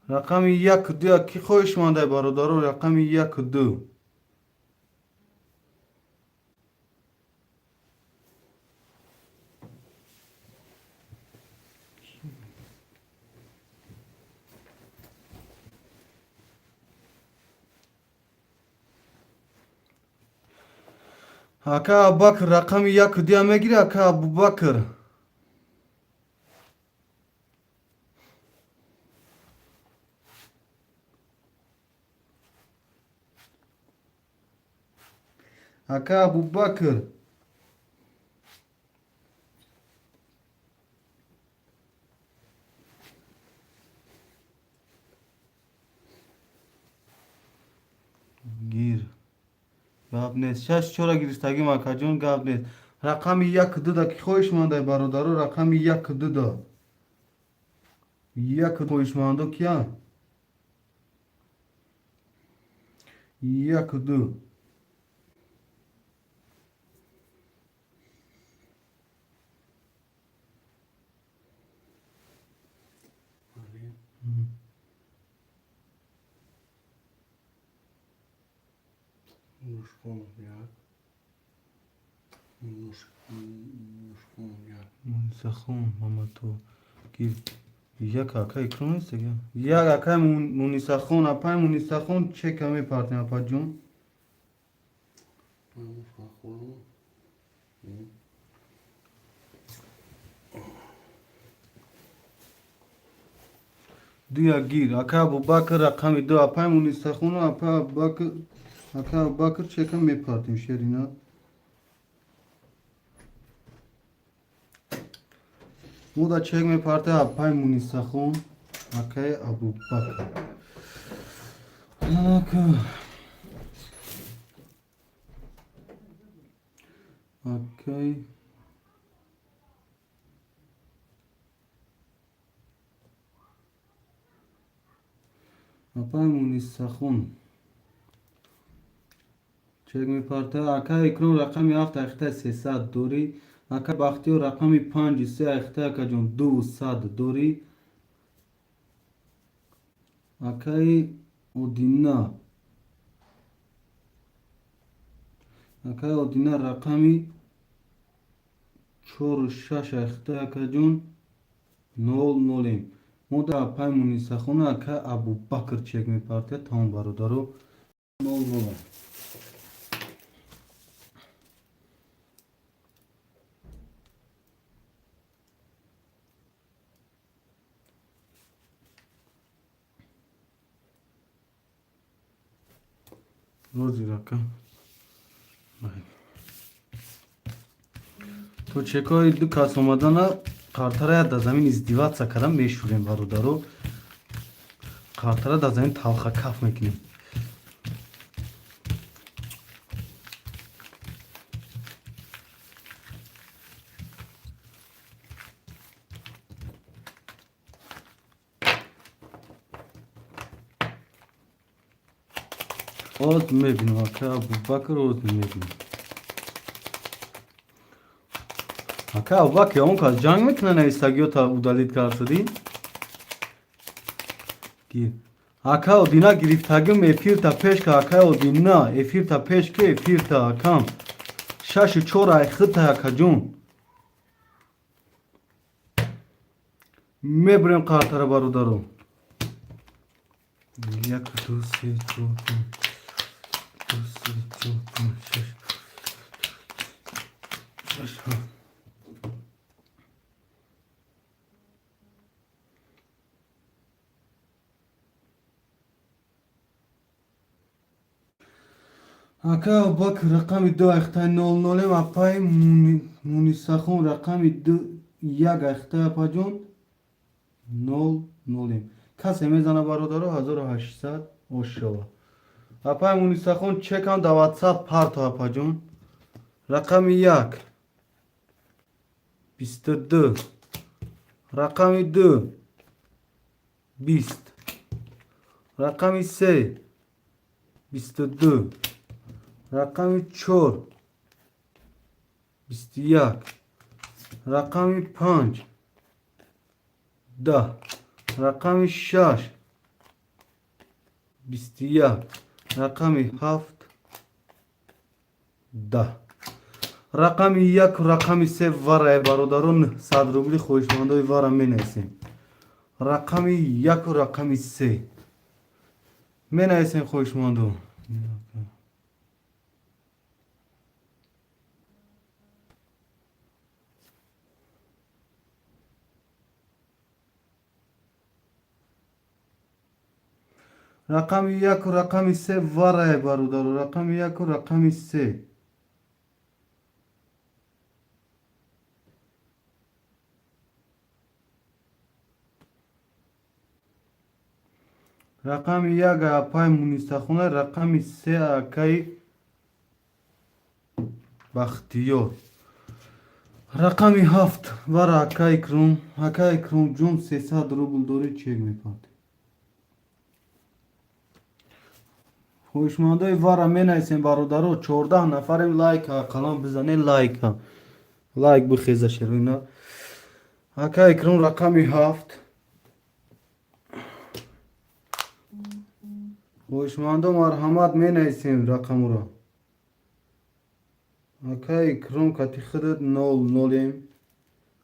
рақами яку ду. Ки хоҳишмандай, бародаро, рақами яку ду? Ака Абубакр, рақами яку дуя мегири, ака Абубакр? Ака Абубакр, гир, гап нест. Шаш чора гирифтагим, акаҷон, гап нест. Рақами яку дуда ки хоҳишмандай, бародаро? Рақами яку дуда, яку хоҳишмандо кия? Яку ду. Мушкон як. Мушкон як. Мунисахон Мамато, гир. Як, ака Икром нест? Як, акай Мунисахон, апай Мунисахон, чека мепартем, апаҷон. Мушкон. Дуя гир, ака Абубакр, рақами ду. Апай Мунисахону апай Абубакр, ака Абубакр, чека мепартем, шерина. Муда чек мепарта апай Мунисахон, акай Абубакр. Ака акай апай Мунисахон чек мепарта. Ака Икром, рақами ҳафт ахта сесад дорӣ. Ака Бахтиёр, рақами панҷи се ахта, акаҷон, ду сад дорӣ. Акаи Одина, акаи Одина, рақами чору шаш ахта, акаҷон, нол нолем. Мода апай Мунисахона, ака Абубакр чек мепартия. Тамом, бародаро, нол нолем. Рӯзи, ака, то чекои ду кас омадана, қартара дар замин издеваться кардан мешурем, бародаро. Қартара дар замин талха каф мекунем. Оз мебинам, ака Абубакр, оз мебинам. Ака Абубакр, он кас ҷанг мекуна, навистагиёта удалить кардадӣ? Гир. Ака Одина, гирифтагим, эфирта пеш ка, ака Одина, эфирта пеш ки, эфирта, акам. Шашу чор айхита, акаҷон. Мебурем қартара, бародаро. Як, ду, се, чор, панҷ, ду, се, чор, панҷ, шаш, шаш, ҳафт. Ака Абубакр, рақами ду айхтаи нол нолем, апаи Мунисахон, рақами ду, як айхтаи, апаҷон, нол нолем. Касе мезана, бародаро, 1800 ош шава. Апаи Мунисахон, чекам да ватсап парто, апаҷон. Рақами як 22, рақами ду 20, рақами се 22, рақами чор 21, рақами панҷ 10, рақами шаш 21, рақами ҳафт 10. Рақами як, рақами се варае, бародарон, 100 рубли. Хоҳишмандои вара менависем. Рақами яку рақами се менависем, хоҳишмандо. Рақами яку рақами се варае, бародаро, рақами яку рақами се. Рақами як апаи Мунисахона, рақами се акаи Бахтиёр, рақами ҳафт вара ака Икром. Ака Икромҷон, 300 рубл дорӣ, чек мепартӣ. Хоҳишмандои вара менависем, бародаро. 14 нафарем, лайка қалам бизанед, лайка, лайк бихеза шероина. Ака Икром, рақами ҳафт. Хоҳишмандо, марҳамат, менависем рақамро. Ака Икром, кати худат нол нолем,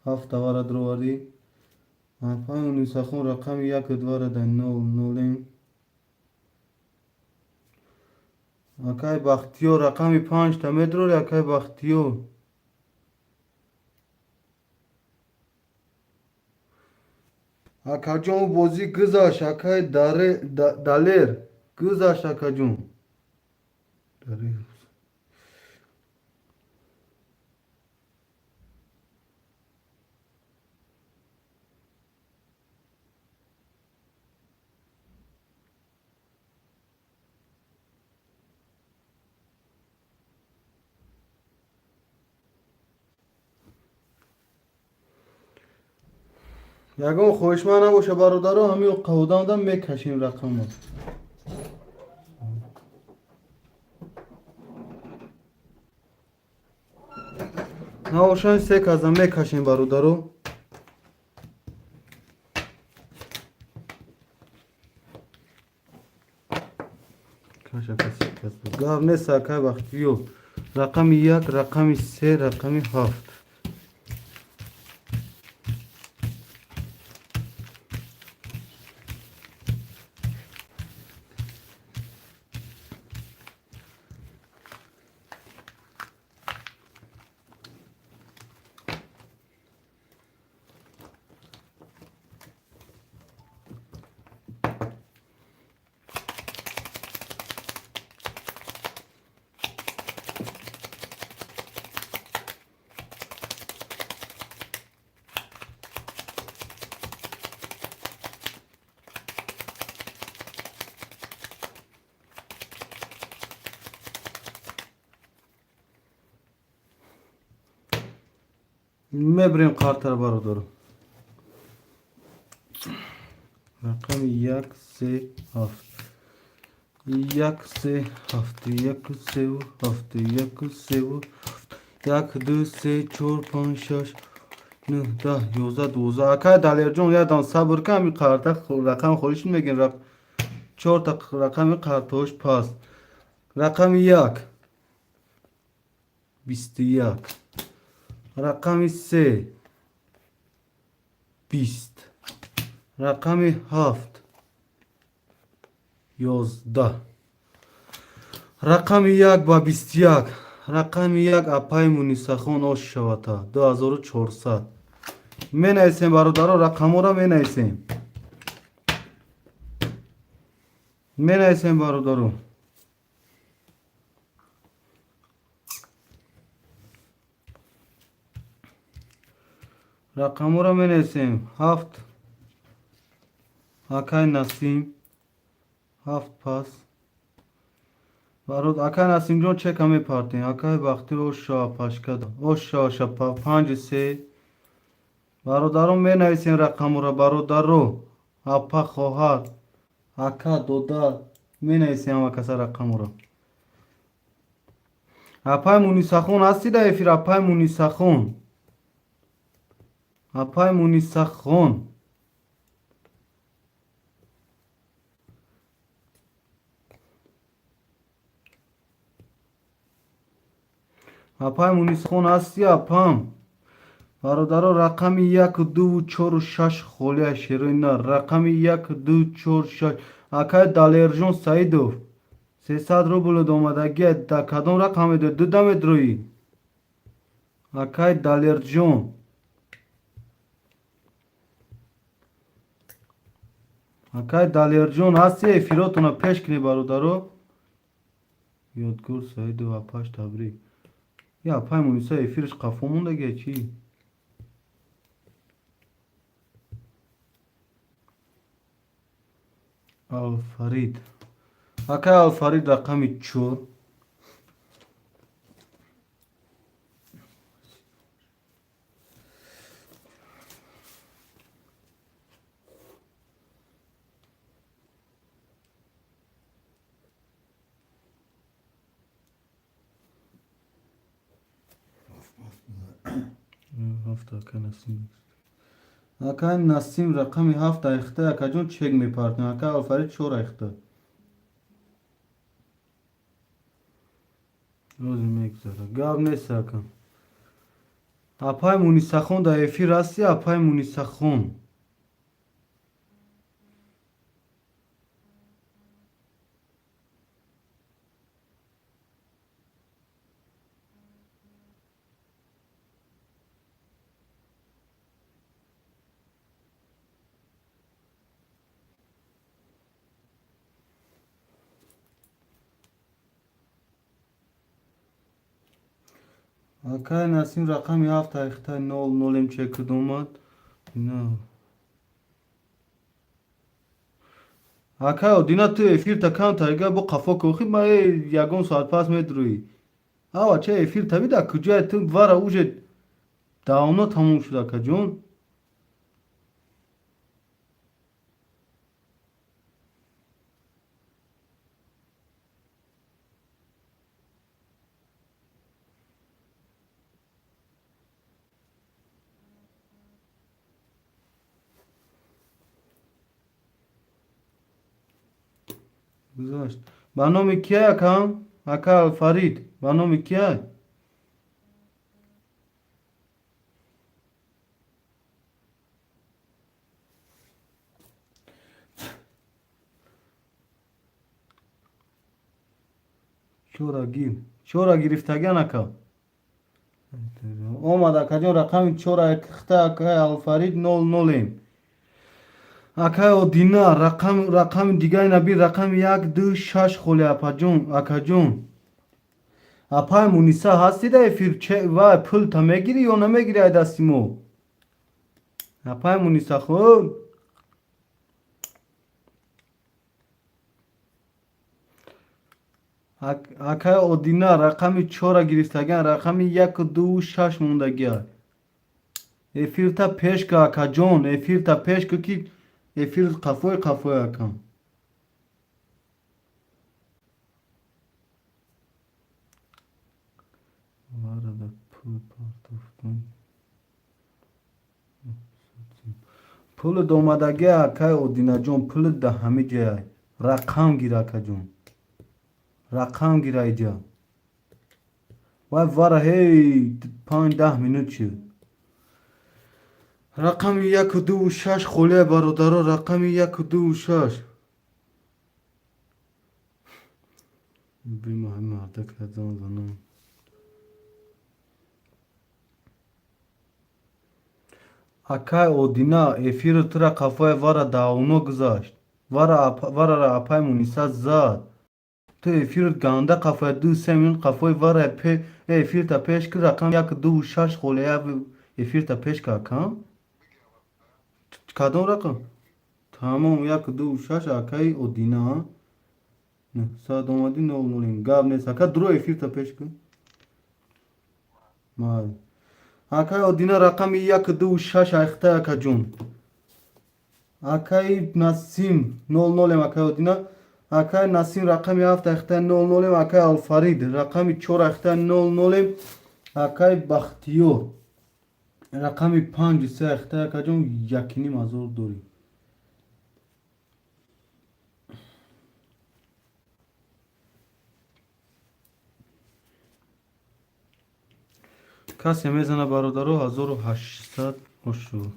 ҳафта вара дуровардӣ. Апаи Унисахон, рақами яку двара да нол нолем. Акай Бахтиёр, рақами панҷта медурори, акай Бахтиёр. Акаҷон, бозӣ гузашт, акай Далер, гузашт, акаҷон. Ягон хоҳишманд набоша, бародаро, ҳамин қавдамда мекашем рақамро. Набошан, се каза мекашем, бародаро. Гап нест, акай Бахтиёр. Рақами як, рақами се, рақами ҳафт. Мебирем қартара, бародаро. Рақами як, се, ҳафт. Як, се, ҳафт, як, севу ҳафт, як, севу ҳафт, як, ду, се, чор, панҷ, шаш, нӯҳ, 10, 11, 12. Акай Далерҷон, якдам сабр кун, ҳами қарта рақам холӣ шуд, мегӯем, чорта рақами қартош паст. Рақами як 21, рақами се 20, рақами ҳафт 11. Рақами як ба 21, рақами як, апай Мунисахон, ош шавата, 2400. Менависем, бародаро, рақамҳоро менависем, менависем, бародаро. Рақамҳоро менависем. Ҳафт, акай Насим, ҳафт пас. Барод, акай Насимҷон, чека мепартем. Акай Бахтир, оша пашкада, оша шапа, панҷи се. Бародарон, менависем рақамҳоро, бародаро, апа, хоҳар, ака, додар, менависем ҳама каса рақамҳоро. Апай Мунисахон, ҳастӣ дар эфир? Апай Мунисахон, апай Мунисахон. Апай Мунисахон, ҳастӣ, апам? Бародаро, рақами як, дуву чору шаш холия, шерои нар. Рақами як, ду, чор, шаш. Акай Далержон Саидов, 300 рубл омадагия, да кадом рақам медои? Дуда медроӣ, акай Далерҷон? Акай Далерҷон, ҳасти? Эфиротона пеш кунӣ, бародаро. Ёдгор Саидов, апаш табрик. Я, апай Муниса, эфирш қафо мондагия чӣ? Алфарид, акай Алфарид, рақами чор. Ҳафт, акай Насим, акай Насим, рақами ҳафт айхта. Акаҷон, чек мепартем. Акай Алфарид, чор айхта. Рӯзи мегузара, гап нест, ака. Апай Мунисахон, дар эфир ҳастӣ, апай Мунисахон? Акай Насим, рақами ҳафт айхта, нол нолем чекуд омад. На, акай Одина, ту эфирта кам тарига бо қафо кохи, ма ягон соат пас медрӯӣ. Ава ча эфир таби да куҷое ту вара, уже давно тамом шуд, акаҷон. Гузашт. Ба номи кияй, акам? Ака Фарид, ба номи кияй? Чора гир, чора гирифтагиан, ака. Омад, акаҷон, рақами чора хта, акай Алфарид, нол нолем. Акай Одина, рақами дигари наби, рақами як, ду, шаш холи, апаҷон, акаҷон. Апай Муниса, ҳастӣ дар эфир? Вай, пулта мегирӣ ё намегирӣ ай дасти мо, апай Муниса? Хуб, акай Одина, рақами чора гирифтагиан, рақами яку дуву шаш мондагиа. Эфирта пеш ка, акаҷон, эфирта пеш ка, ки эфир қафои қафои, акам. Пул партофтан. Пули домадагӣ, акай Одинаҷон, пули да ҳами ҷай. Рақам гир, акаҷон. Рақам гир айҷа. Вай вара ҳей 5-10 минут шуд. Рақами яку дуву шаш холия, бародаро, рақами яку дуву шаш. Бима ҳами мардак зан занам. Акай Одина, эфиру тура қафои вара давно гузашт. Варара апай Муниса зад. Ту эфирут ганда қафои 2-3 минут қафои вара эфирта пеш ки рақам яку дуву шаш холия эфирта пеш ка, акам? Кадом рақам? Тамом, яку дуву шаш, акаи Одина. Нӯҳсад омадӣ, нол нолем. Гап нест, ака, дуро эфирта пеш кун. Майли. Акаи Одина, рақами яку дуву шаш айхтай, акаҷон. Акаи Насим нол нолем, акаи Одина. Акаи Насим рақами ҳафт айхтай нол нолем, акаи Алфарид рақами чор айхтай нол нолем, акаи Бахтиёр рақами панҷу се айхтай, акаҷон, 1,5 ҳазор дорӣ. Касе мезана, бародаро, 1800 ошу.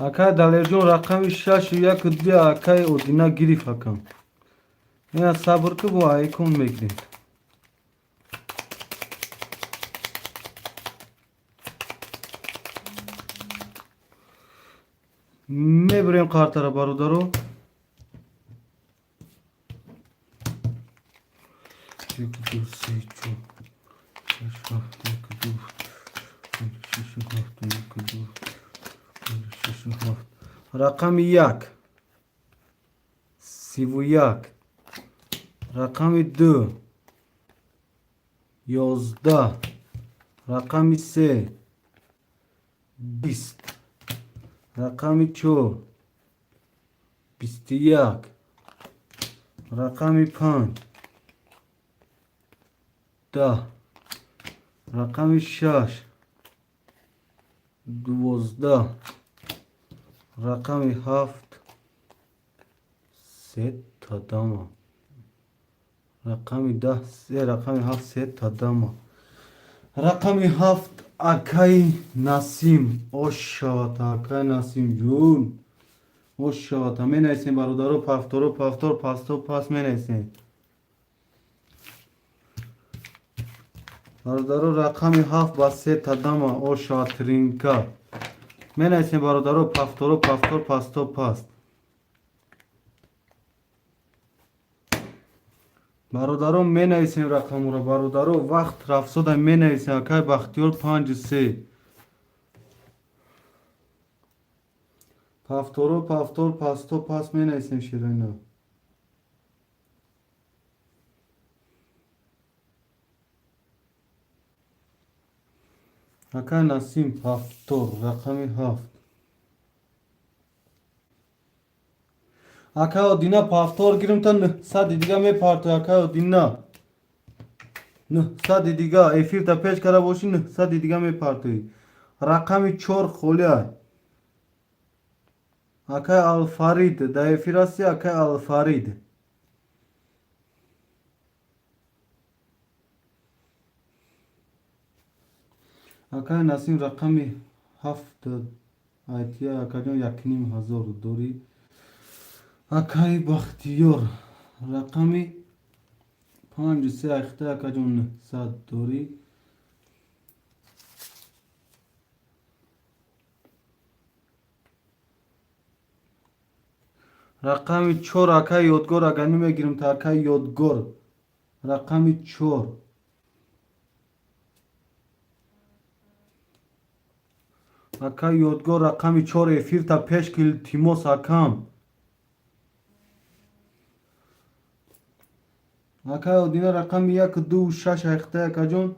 Акай Далерҷон, рақами шашу яку ду акай Одина гирифт, акам. Ина сабр ку, бо айкон мегирем. Мебурем қартара, бародаро. Яку ду се чор шаш ҳафт, яку ду панҷ шашу ҳафт, яку ду панҷ шашу ҳафт. Рақами як 31, рақами ду 11, рақами се 20, рақами чор 21, рақами панҷ 10, рақами шаш 12, рақами ҳафт се тадама, рақами 10 се, рақами ҳафт се тадама, рақами ҳафт акаи Насим. Ош шавад, акаи Насим ҷун, ош шавад. Менависем, бародаро, повторо повтор, пасто пас менависем, бародаро. Рақами ҳафт ба се тадама, ош шавад, тринка. Менависем, бародаро, повторо повтор, пасто паст. Бародаро, менависем рақамро, бародаро, вақт рафсода, менависем. Акай Бахтиёр, панҷу се, повторо повтор, пасто пас менависем, ширина. Акай Насим, повтор, рақами ҳафт. Акай Одина, повтор гирим та нӯҳсади дига мепартои. Акай Одина, нӯҳсади дига эфирта пеш карда бошӣ, нӯҳсади дига мепартоӣ. Рақами чор холия. Акай Алфарид, дар эфир ҳасти, акай Алфарид? Акай Насим, рақами ҳафт айтия, акаҷон, 1,5 ҳазор дорӣ. Акаи Бахтиёр, рақами панҷу се айхта, акаҷон, 900 дорӣ. Рақами чор, акаи Ёдгор, агани мегирим та, акаи Ёдгор, рақами чор. Акаи Ёдгор, рақами чор, эфирта пеш ки, илтимос, акам. Акаи Одина, рақами як, ду, шаш, айхта, акаҷон,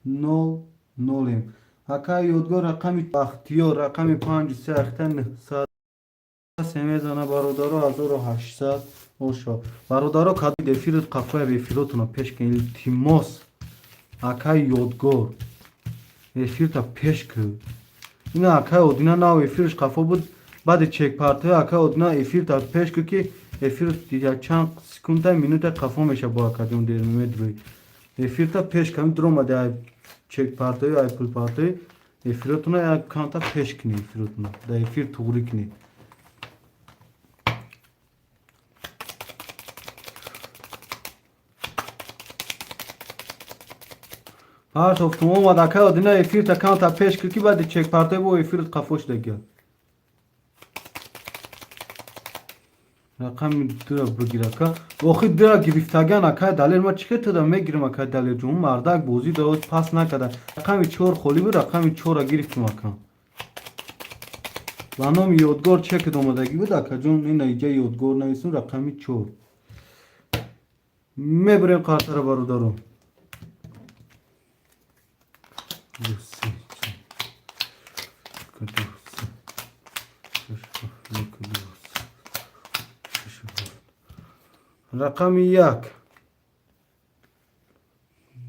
нол нолем. Акаи Ёдгор, рақами Бахтиёр, рақами панҷу се, айхта, нҳсад се мезана, бародаро, 1800 ошо. Бародаро, кадид эфирот қафоя, эфиротуна пеш ки, илтимос. Акаи Ёдгор, эфирта пеш ки. Ина акаи Одина нав эфирш қафо буд, баъди чекпартои. Акаи Одина, эфирта пеш ки, ки эфир чанд секунда, минута қафо меша. Бо акаҷон дер медрӯй, эфирта пеш ками дуромади ай чекпартои, ай пулпартои, эфиротуна як камта пеш кунӣ, эфиротуна дар эфир туғрӣ кунӣ. Партофтум, омад. Акаи Одина, эфирта камта пеш ки, ки баъди чекпартои бо эфирот қафо шудагия. Рақами дура бигир, ака. Охи дура гирифтаган, акай Далер, ма чӣ хел туда мегирам, акай Далерҷон? Мардак бозӣ дод, пас накарда. Рақами чор холӣ буд, рақами чора гирифтум, ака. Ба номи Ёдгор чекд омадагӣ буд, акаҷон. Ина иҷа Ёдгор нависум, рақами чор. Мебарем қартара, бародаро. Ду, се, чор, ду, се, шаш, ҳафт, як, ду, се, шаш, ҳафт. Рақами як,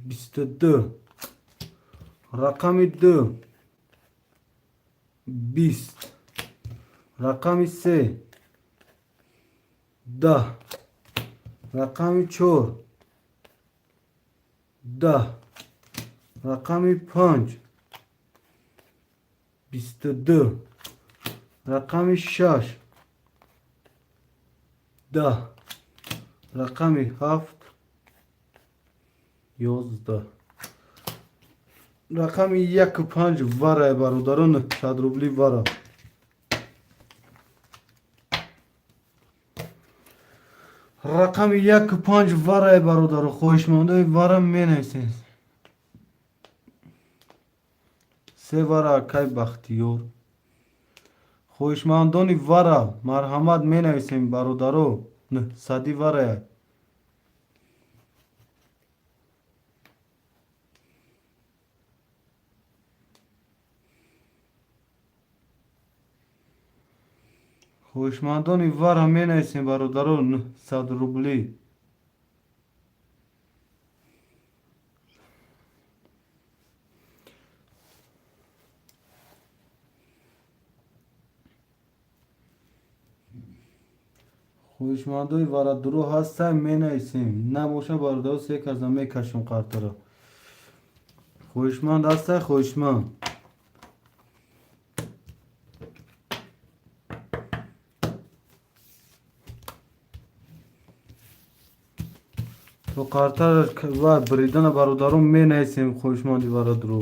22. Рақами ду, 20. Рақами се, 10. Рақами чор, 10. Рақами панҷ, 22. Рақами шаш, 10. Рақами ҳафт, 11. Рақами яку панҷ варай, бародарон, 100 рубли вара. Рақами яку панҷ варай, бародаро. Хоҳишмандои вара менависед. Се вара, акай Бахтиёр. Хоҳишмандони вара, марҳамат, менависем, бародаро. Сади варая. Хоҳишмандони вара менависем, бародаро, 100 рубли. Хоҳишмандои варадуро ҳастан, менависем. Набоша, бародаро, се каза мекашем қартара. Хоҳишманд ҳастай, хоҳишманд? То қартара ва бридана, бародарон, менависем, хоҳишманди варадуро.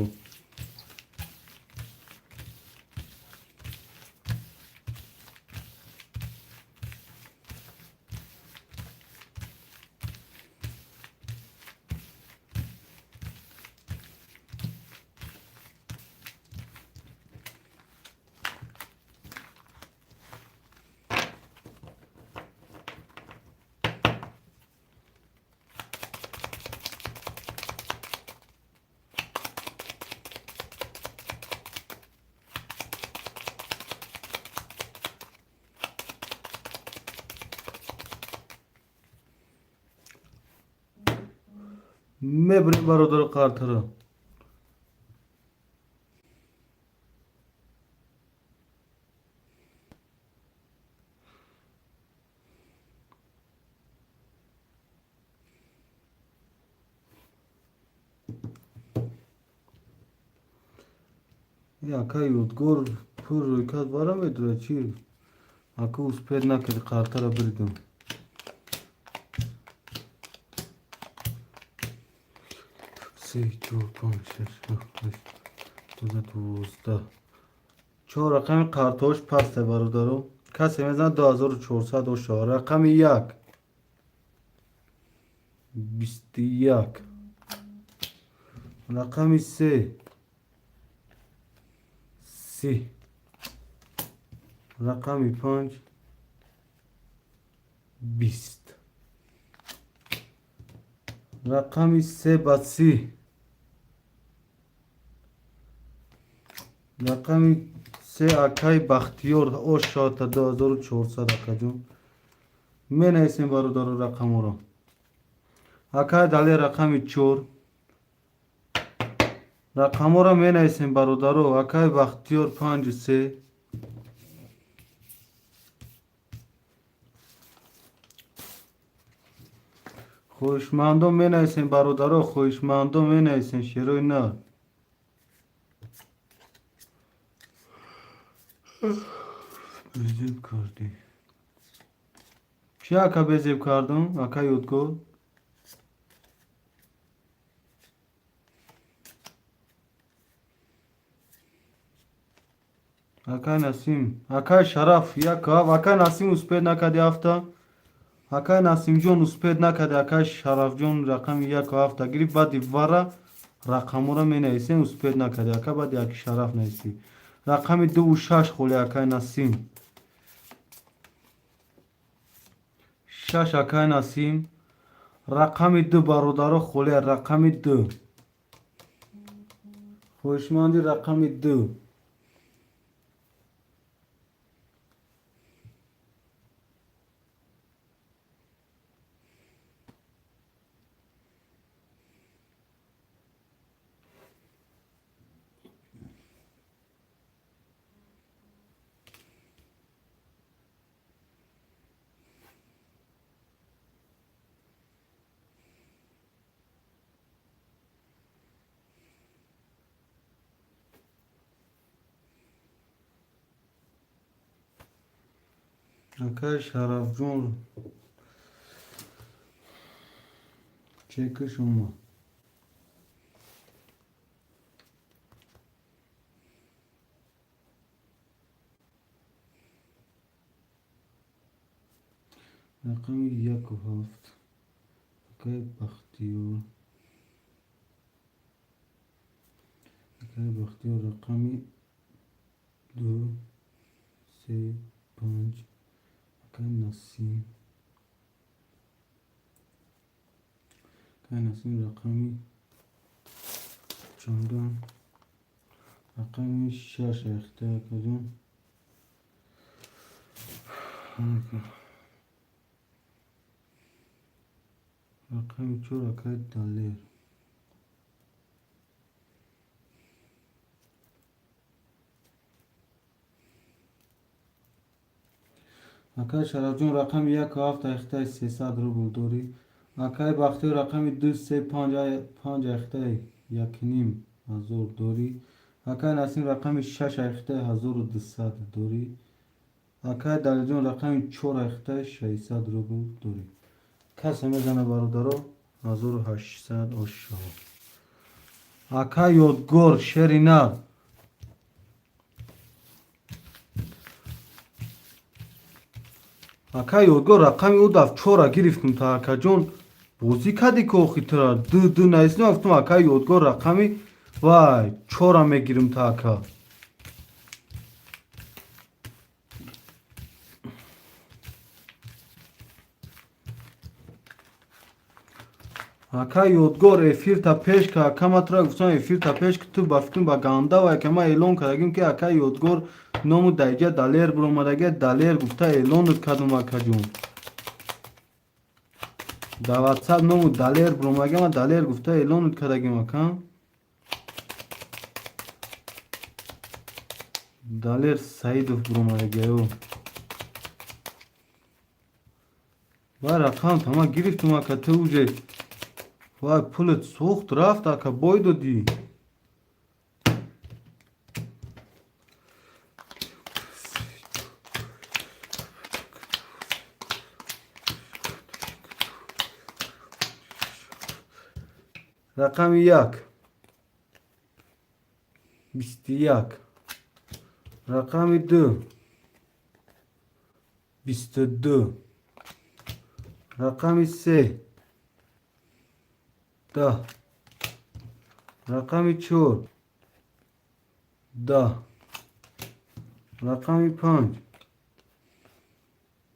Мебарем, бародаро, қартара. Ака Ёдгор пур рӯйкард вара медурад, чи ака успеть накарди, қартара биридам. Се, чор, панҷ, шаш, ҳафт, ҳашт, 12, 12. Чор рақами қартош пасте, бародаро. Касе мезанад, 2400 ошава. Рақами як, 21. Рақами се, 30. Рақами панҷ, 20. Рақами се ба 30. Рақами се, акай Бахтиёр, ошота, 2400. Акаҷон, менависем, бародаро, рақаморо. Акай Далер, рақами чор. Рақаморо менависем, бародаро. Акай Бахтиёр, панҷу се. Хоҳишмандо менависем, бародаро, хоҳишмандо менависем. Шерои на безеб кардӣ чи, ака? Безеб кардум, ака Ёдгор. Акай Насим, акай Шараф, як акай Насим успеть накарди ҳафта. Акай Насимҷон, успеть накарди. Акай Шарафҷон, рақами яку ҳафта гирифт. Баъди вара рақамҳоро менависем. Успеть накарди, ака, баъди аки Шараф нависӣ. Рақами дуву шаш холи, акай Насим. Шаш, акай Насим. Рақами ду, бародаро, холи. Рақами ду, хоҳишманди рақами ду. Акай Шарафҷон, чеки шумо. Рақами яку ҳафт, акай Бахтиёр. Акай Бахтиёр, рақами ду, се, панҷ. Акай Насим, акай Насим, рақами чандум? Рақами шаш ахта, акаҷон. Рақами чор, акай Далер. Акай Шарафҷон, рақами яку ҳафт ахтаи 300 рубл дорӣ. Акай Бахтиёр, рақами ду, се, панҷ ахтаи 1500 дорӣ. Акай Насим, рақами шаш ахтаи 1200 дорӣ. Акай Далерҷон, рақами чор ахтаи 600 рубл дорӣ. Касе мезана, бародаро, 1800 ошо. Акай Ёдгор, шери нар. Акай Ёдгор, рақами ӯ даф чора гирифтум та, акаҷон, бозӣ кардӣ ки охи тура ду ду нависем. Гуфтум, акай Ёдгор, рақами вай чора мегирим та, ака. Ака Ёдгор, эфирта пеш ка, ака, ма тура гуфтам, эфирта пеш ки. Ту ба фикрам ба ганда вай ка ма эълон кардагим, ки ака Ёдгор ному даиҷа Далер биромадага. Далер гуфта эълонат кардум, акаҷон. Дар Ватсап ному Далер биромадага, ма Далер гуфта эълонат кардагим, ака. Далер Саидов биромадага. Вай рақам тама гирифтум, ака. Ту уже вай пулат сӯхт, рафт, ака, бой додӣ. Рақами як, 21. Рақами ду. 22, рақами се 10, рақами чор 10, рақами панҷ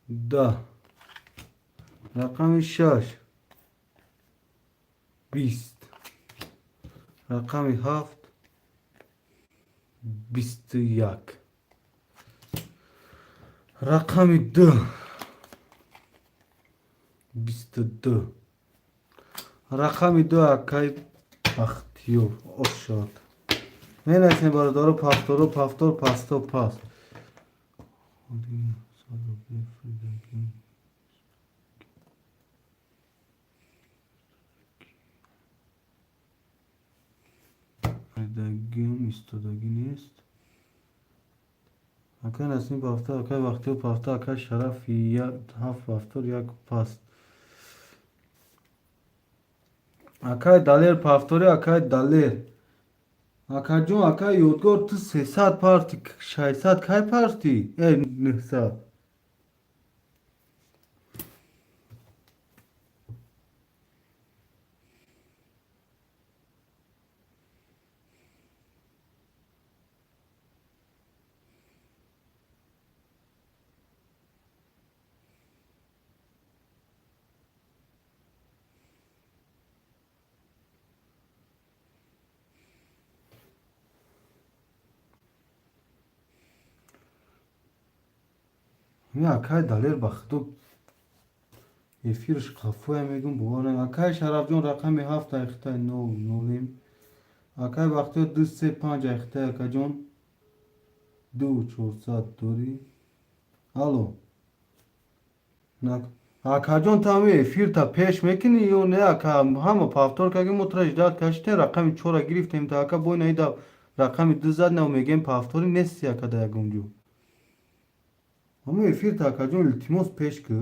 10, рақами шаш 20, рақами ҳафт 21, рақами ду 22, рақами ду акай Бахтиёр ошод. Менависем, бародаро, повторо повтор, пасто пас. Фридагим истодагӣ нест. Акай Насим повтор, акай Бахтиёр повтор, акай Шараф ҳафт повтор, як паст. Акай Далер повтори, акай Далер. Акаҷон, акай Ёдгор, ту 300 парти, 600 кай парти? Э, 900. Акай Далер, ба худо, эфирш қафоя мегум, бовар. Акай Шарафҷон, рақами ҳафт айхтай нол нолем. Акай Бахтиёр, ду се панҷ айхтай, акаҷон, ду 400 дорӣ. Алло, акаҷон, ту ҳами эфирта пеш мекунӣ ё не, ака? Ҳама повтор кардем, мо тура ждать кашидем, рақами чора гирифтем, та ака бой наида рақами ду зад, нав мегем повтори нести, ака, да ягон ҷо. Ҳама эфирта, акаҷон, илтимос, пеш кӯ.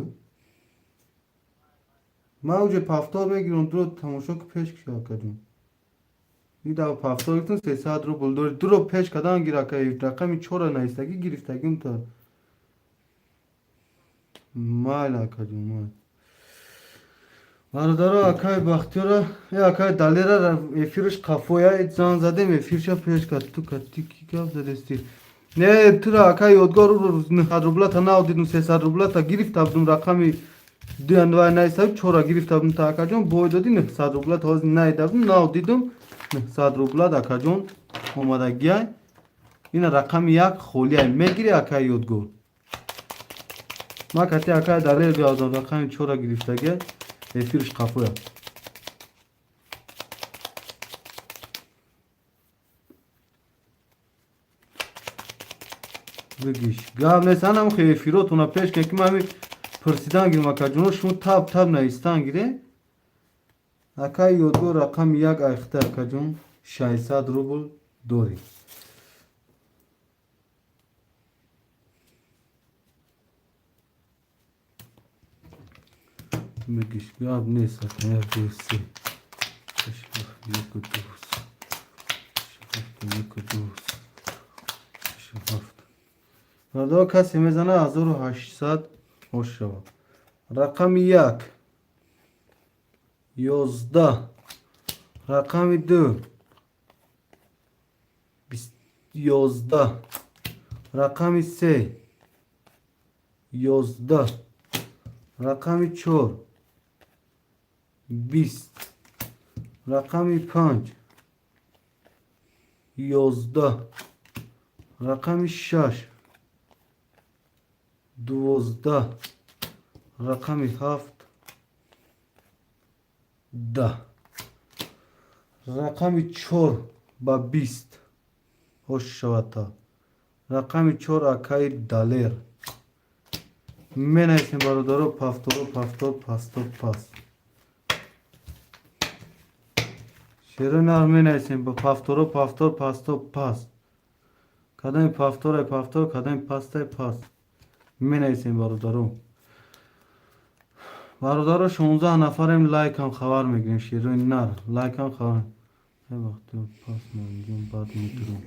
Ман уҷа повтор мегирам, дуро тамошо ки, пеш кушо, акаҷон. Ида повтор гирифтам, 300 рубл дори. Дуро пеш кардан гир, ака, рақами чора наистагӣ гирифтагим та. Майли, акаҷон, майли. Бародаро, акай Бахтиёра э акай Далера эфирш қафоя зан задем, эфирша пеш кард. Ту кати ки гап задести? Не, тура, акай Ёдгор, 900 рублата нав дидум, 300 рублата гирифта будум, рақами дуянвай наиста, чора гирифта будум та, акаҷон, бой додӣ, 900 рублата ҳозир наида будум, нав дидум, 900 рублат, акаҷон, омадагиай. Ина рақами як холиай, мегири, акай Ёдгор? Ма кати акай Далер биёдам, рақами чора гирифтагиай, эфирш қафоя. Бигиш, гап нест, анам хе эфиротона пеш кен, ки ман ҳами пурсидан гирам, акаҷоно, шумо таб таб наистан гире. Акай Ёдгор, рақами як айхта, акаҷон, 600 рубл дорӣ. Бигиш, гап нест, ака. Як, ду, се, шаш, ҳафт, яку, ду, се, ҳафт, яку, ду, се, шаш, ҳафт. Бародаро, касе мезана, 1800 хош шавад. Рақами як 11, рақами ду 11, рақами се 11, рақами чор 20, рақами панҷ 11, рақами шаш 12, рақами ҳафт 10, рақами чор ба 20 хош шавад. Рақами чор, акаи Далер. Менависем, бародаро, повторо повтор, пасто пас. Шерои нар менависем ба повторо повтор, пасто пас. Кадами повторай повтор, кадами пастай пас. Менависем, бародаро. Бародаро, 16 нафарем, лайкам хабар мегирем, шерои нар, лайкам хабар. Бахтиёр пас манҷон, баъд метурам.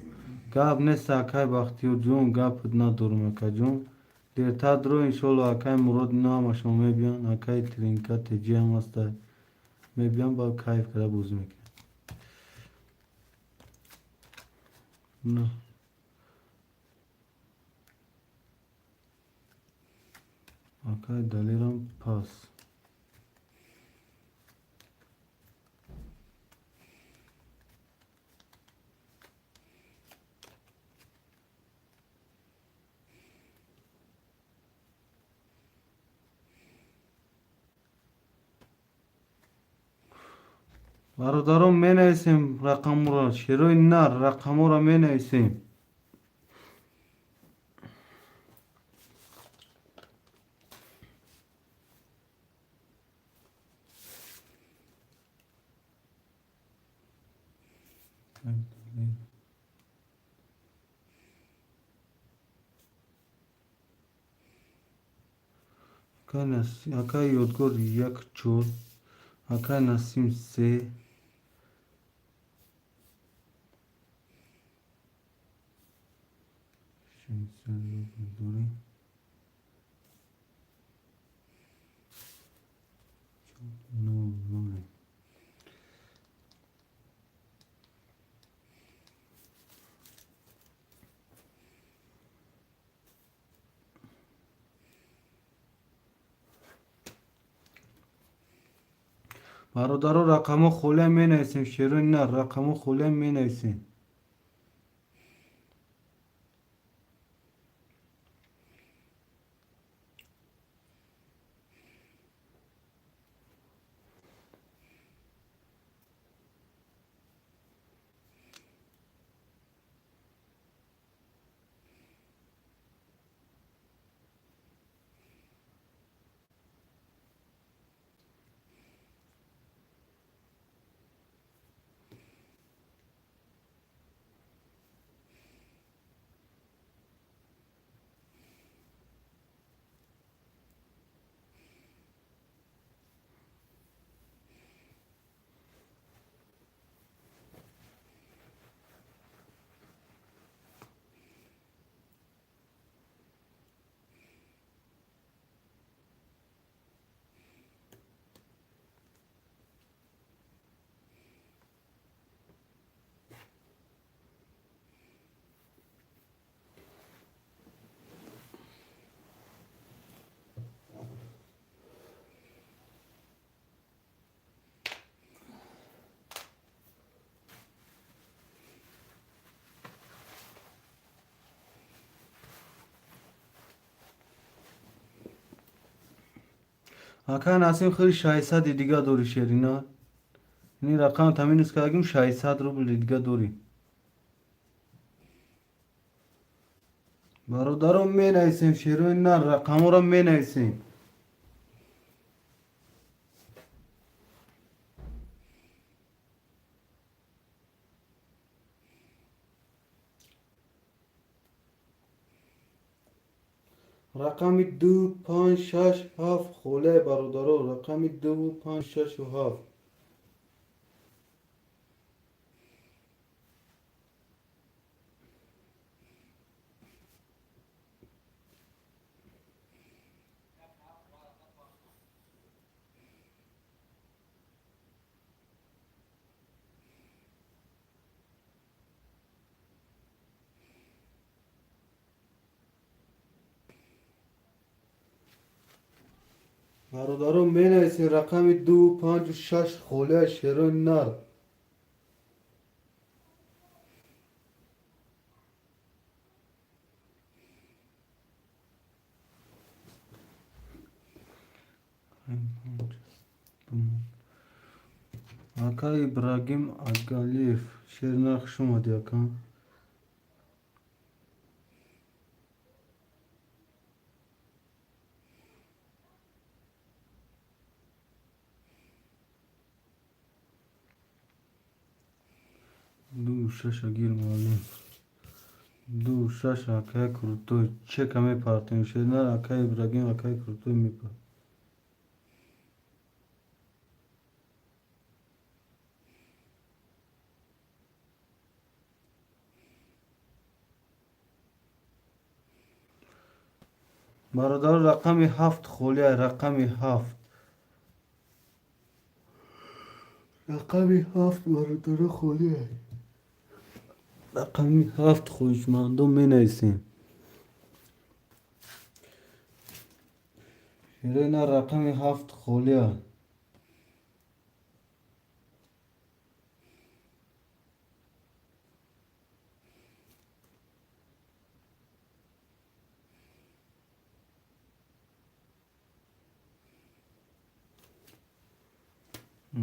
Гап нест, акай Бахтиёрҷон, гап надорум, акаҷон. Дертар дуро, иншолло, акай Мурод, ино ҳамашон мебиён, акай Тринка Теҷи ҳам ҳаста, мебиён, ба кайф карда бозӣ мекунем. Акай Далерам пас. Бародарон, менависем рақамро, шерои нар, рақамҳоро менависем. Акай Ёдгор як чор, акай Насим се. Дорӣ нол ноле. Бародаро, рақамҳо холиам менависем, шерои нар, рақамҳо холиам менависем. Ака Насим, хеле 600 дига дорӣ, шерина. Ини рақам таминус кардагим, 600 рубли дига дорӣ. Бародарон, менависем, шерои нар, рақамҳоро менависем. Рақами ду, панҷ, шаш, ҳафт холе, бародаро, рақами ду, панҷ, шашу ҳафт. Бародарон, менависем рақами ду, панҷу шаш холия, шерои нар. Ака Ибрагим Агалиев, шернар, хуш омадӣ, ака. Ду шаша гир, муаллим. Ду шаш, акай крутой, чека мепартем, шернар, акай Ибрагим, акай крутой мепарт. Бародаро, рақами ҳафт холия, рақами ҳафт. Рақами ҳафт, бародаро, холия. Рақами ҳафт хоҳишмандон менависем. Ширина, рақами ҳафт холия.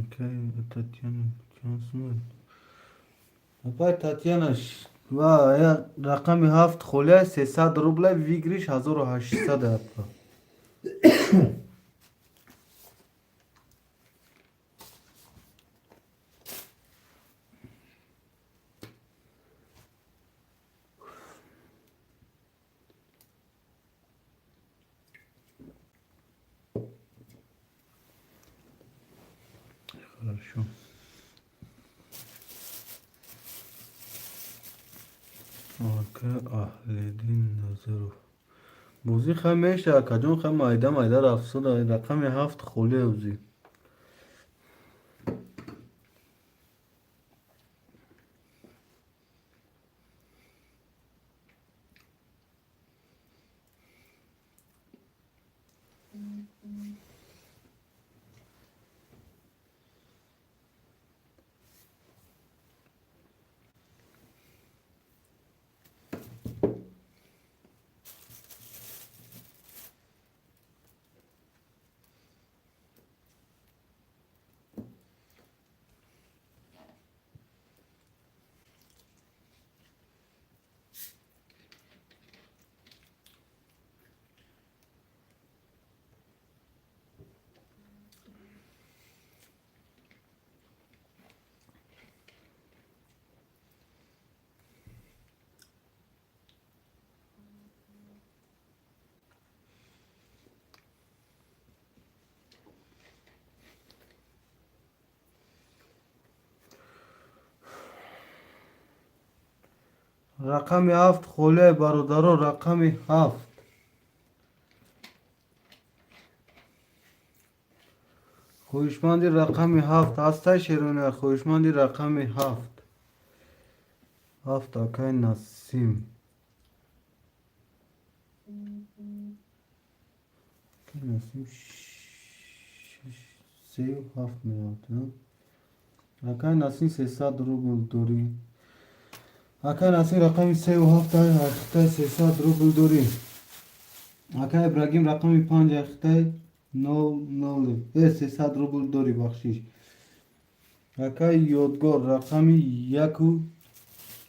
Окей, Татьяна, апай Татьяна, ва рақами ҳафт холия, 300 рубля, выигрыш 1800 апа. Хорошо. Ака Аҳлиддин Назаров. Бозӣ хай меша, акаҷон, хай майда майда рафтсуда, рақами ҳафт холия бозӣ. Рақами ҳафт холия, бародаро, рақами ҳафт. Хоҳишманди рақами ҳафт ҳастай, Шерония, хоҳишманди рақами ҳафт. Ҳафт, акай Насим. Акай Насим шаш сею ҳафт меояд. Акай Насим, 300 рубл дорӣ. Акай Насим, рақами сею ҳафт ҳақиқатай, 300 рубл дорӣ. Акай Ибрагим, рақами панҷ ҳақиқатай, нол нол 300 рубл дорӣ, бахшиш. Акай Ёдгор, рақами яку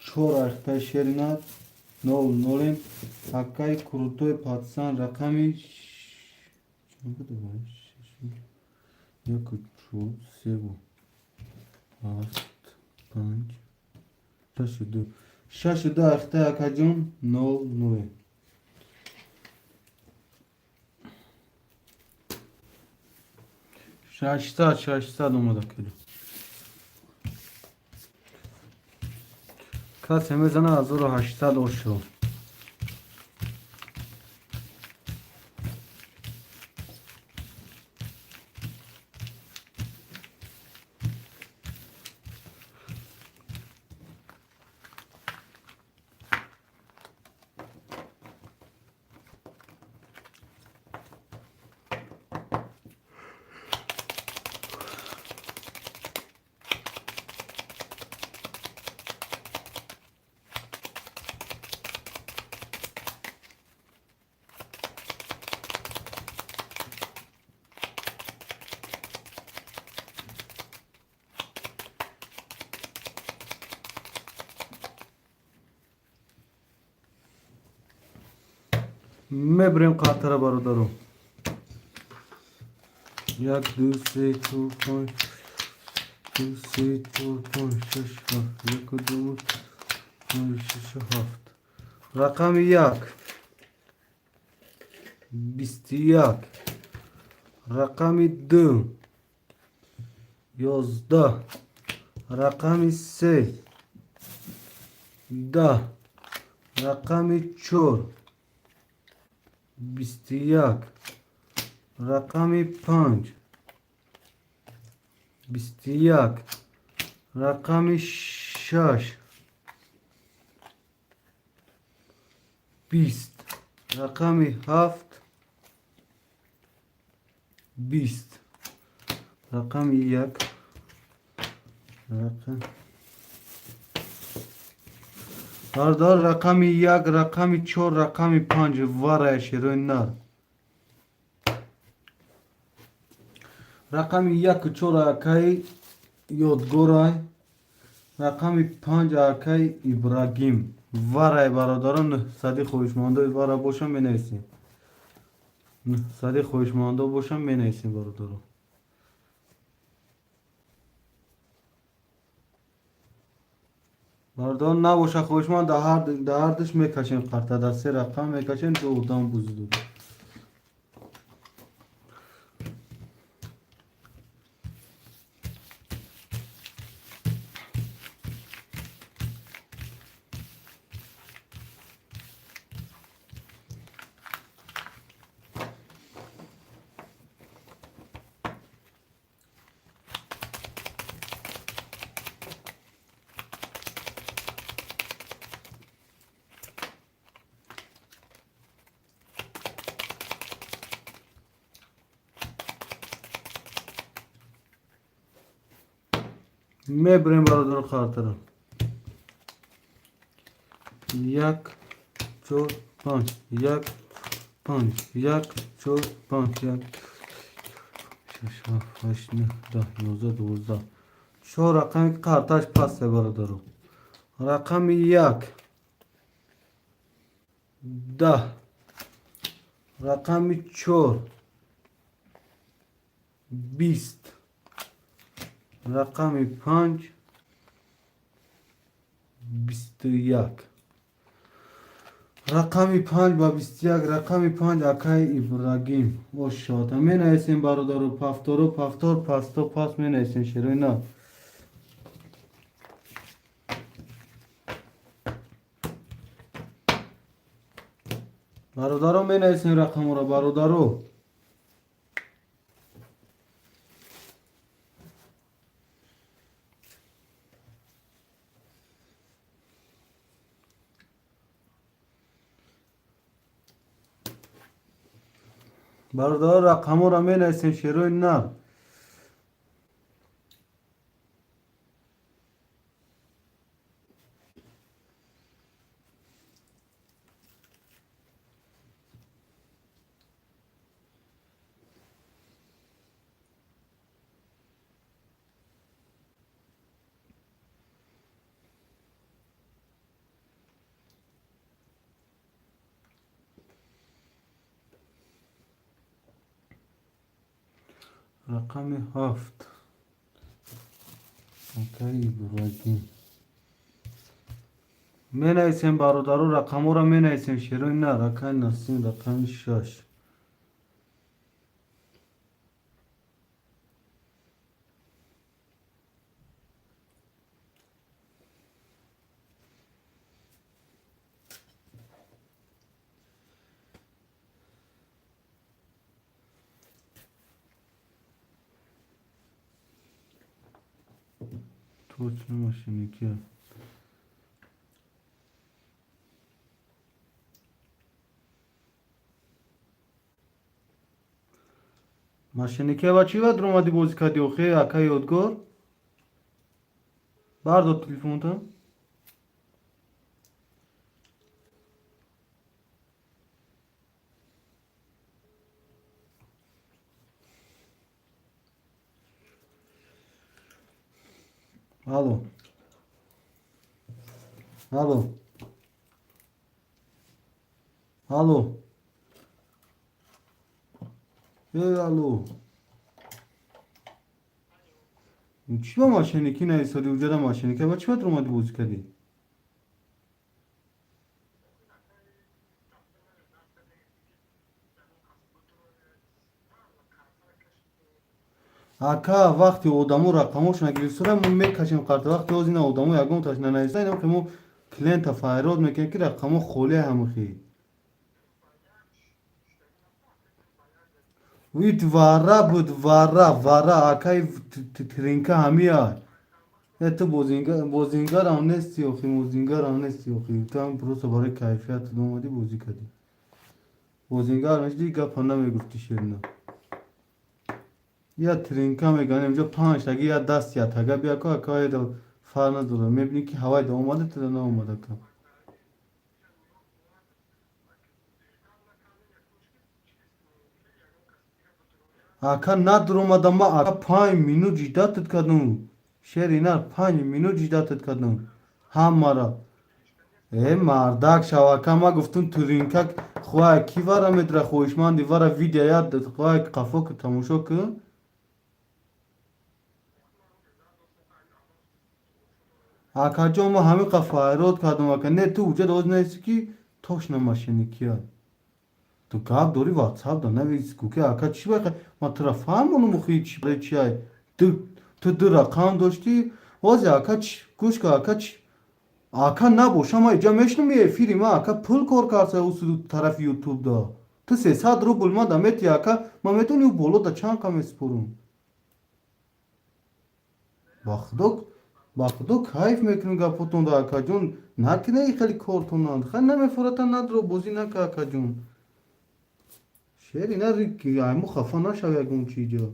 чор ҳақиқатай, Шерина, нол нолем. Акай Крутой Патсан, рақами яку чор севу ҳафт панҷ шашу ду, шашу ду ҳақиқатай, акаҷон, нол нолем. 600, 600 омада кида. Касе мезана, 1800 ошо. Мебурем қатара, бародаро. Як, ду, се, чор, панҷ, ду, се, чор, панҷ, шаш, ҳафт. Яку, ду, панҷ, шаш, ҳафт. Рақами як. 21. Рақами ду. 11. Рақами се. 10. Рақами чор. 21, рақами 5, 21, рақами 6, 20, рақами 7, 20, рақами 1, рақам. Бародар, рақами 1, рақами 4, рақами 5 варая, шерои нар. Рақами яку чор акаи Ёдгорай, рақами 5 акаи Ибрагим варай. Бародарон, 900 хоҳишмандои вара бошам, менависем. 900 хоҳишмандо бошам, менависем, бародарон. Бародарон, набоша хоҳишманд, дар ҳардуш мекашем қарта, дар се рақам мекашем, ду одам бузду. Мебурем, бародаро, қартара. Як, чор, панҷ, як, панҷ, як, чор, панҷ, як, шаш, ҳафт, ҳашт, нӯҳ, 10, 11, 12. Чор рақами қарташ пасте, бародаро. Рақами 1, 10, рақами 4, 20, рақами 5, 21. Рақами 5 ба 21, рақами 5 акаи Ибрагим ошота. Менависем, бародаро, повторо, повтор, пасто, пас менависем, шерои на. Бародаро, менависем рақаморо, бародаро. Бародаро, рақаморо менависем, шерои нар. Рақами 7, акаи Ибрагим. Менависем, бародаро, рақаморо менависем, шерои нар. Акаи Насим, рақами 6. Точно мошенники. Мошенники ва чӣ вақт омадӣ, бозӣ кардӣ охе, акаи Ёдгор? Бардор телефонта. Алло. Алло. Алло. Э, алло. Чӣ ба мошенникӣ нависодӣ? Уҷада мошенника ва чӣ вақт омадӣ, бозӣ кардӣ? Ака, вақти одамо рақамошона гирифтора, мо мекашем қарта. Вақти оз ина одамо ягонташ нанависа, инам ки мо клиента файрод мекунем, ки рақамо холия ҳамихи. Ит вара буд, вара, вара, акай тринка ҳамия. Э, ту бозингарам нести охи, бозингарам нести охи. Ту ҳам просто барои кайфият омадӣ, бозӣ кардӣ. Бозингар мешди, гапа намегуфти, шерина. Я тринка меган, инҷо панҷ таги я даст я тага бия ко, акай фар надора. Мебинӣ ки ҳавай да омада, туда наомада ка. Ака, надуромада ма, ака, 5 минут ждать кардам. Шери нар, 5 минут ждать кардам. Ҳамара. Э, мардак шав, ака, ма гуфтум тринка хоҳай ки вара медра, хоҳишманди вара видео я хоҳай қафо ки тамошо кун. Акаҷон, ма ҳамин қа файрод кардам, ака. Не, ту уҷа доз нести ки точно мошенникия. Ту гап дори, ватсап да навис ку ки ака, чӣ бақа ма тура фаҳмонам охи, чӣ барои чи ай. Ту ду рақам доштӣ. Ҳози ака, гӯш кун, ака, чӣ ака набоша, ма иҷа мешинам эфири ма, ака, пул кор карса тарафи ютуб да. Ту 300 рубл ма да мети, ака, ма метавони ӯ боло да чанд қа месупорам. Ба худо, ба худо, кайф мекунем гапотон да, акаҷон, накунед хеле кортонанд. Хай, намефората, надро, бозӣ нака, акаҷон. Шери нари, айму хафа нашав ягон чи иҷо.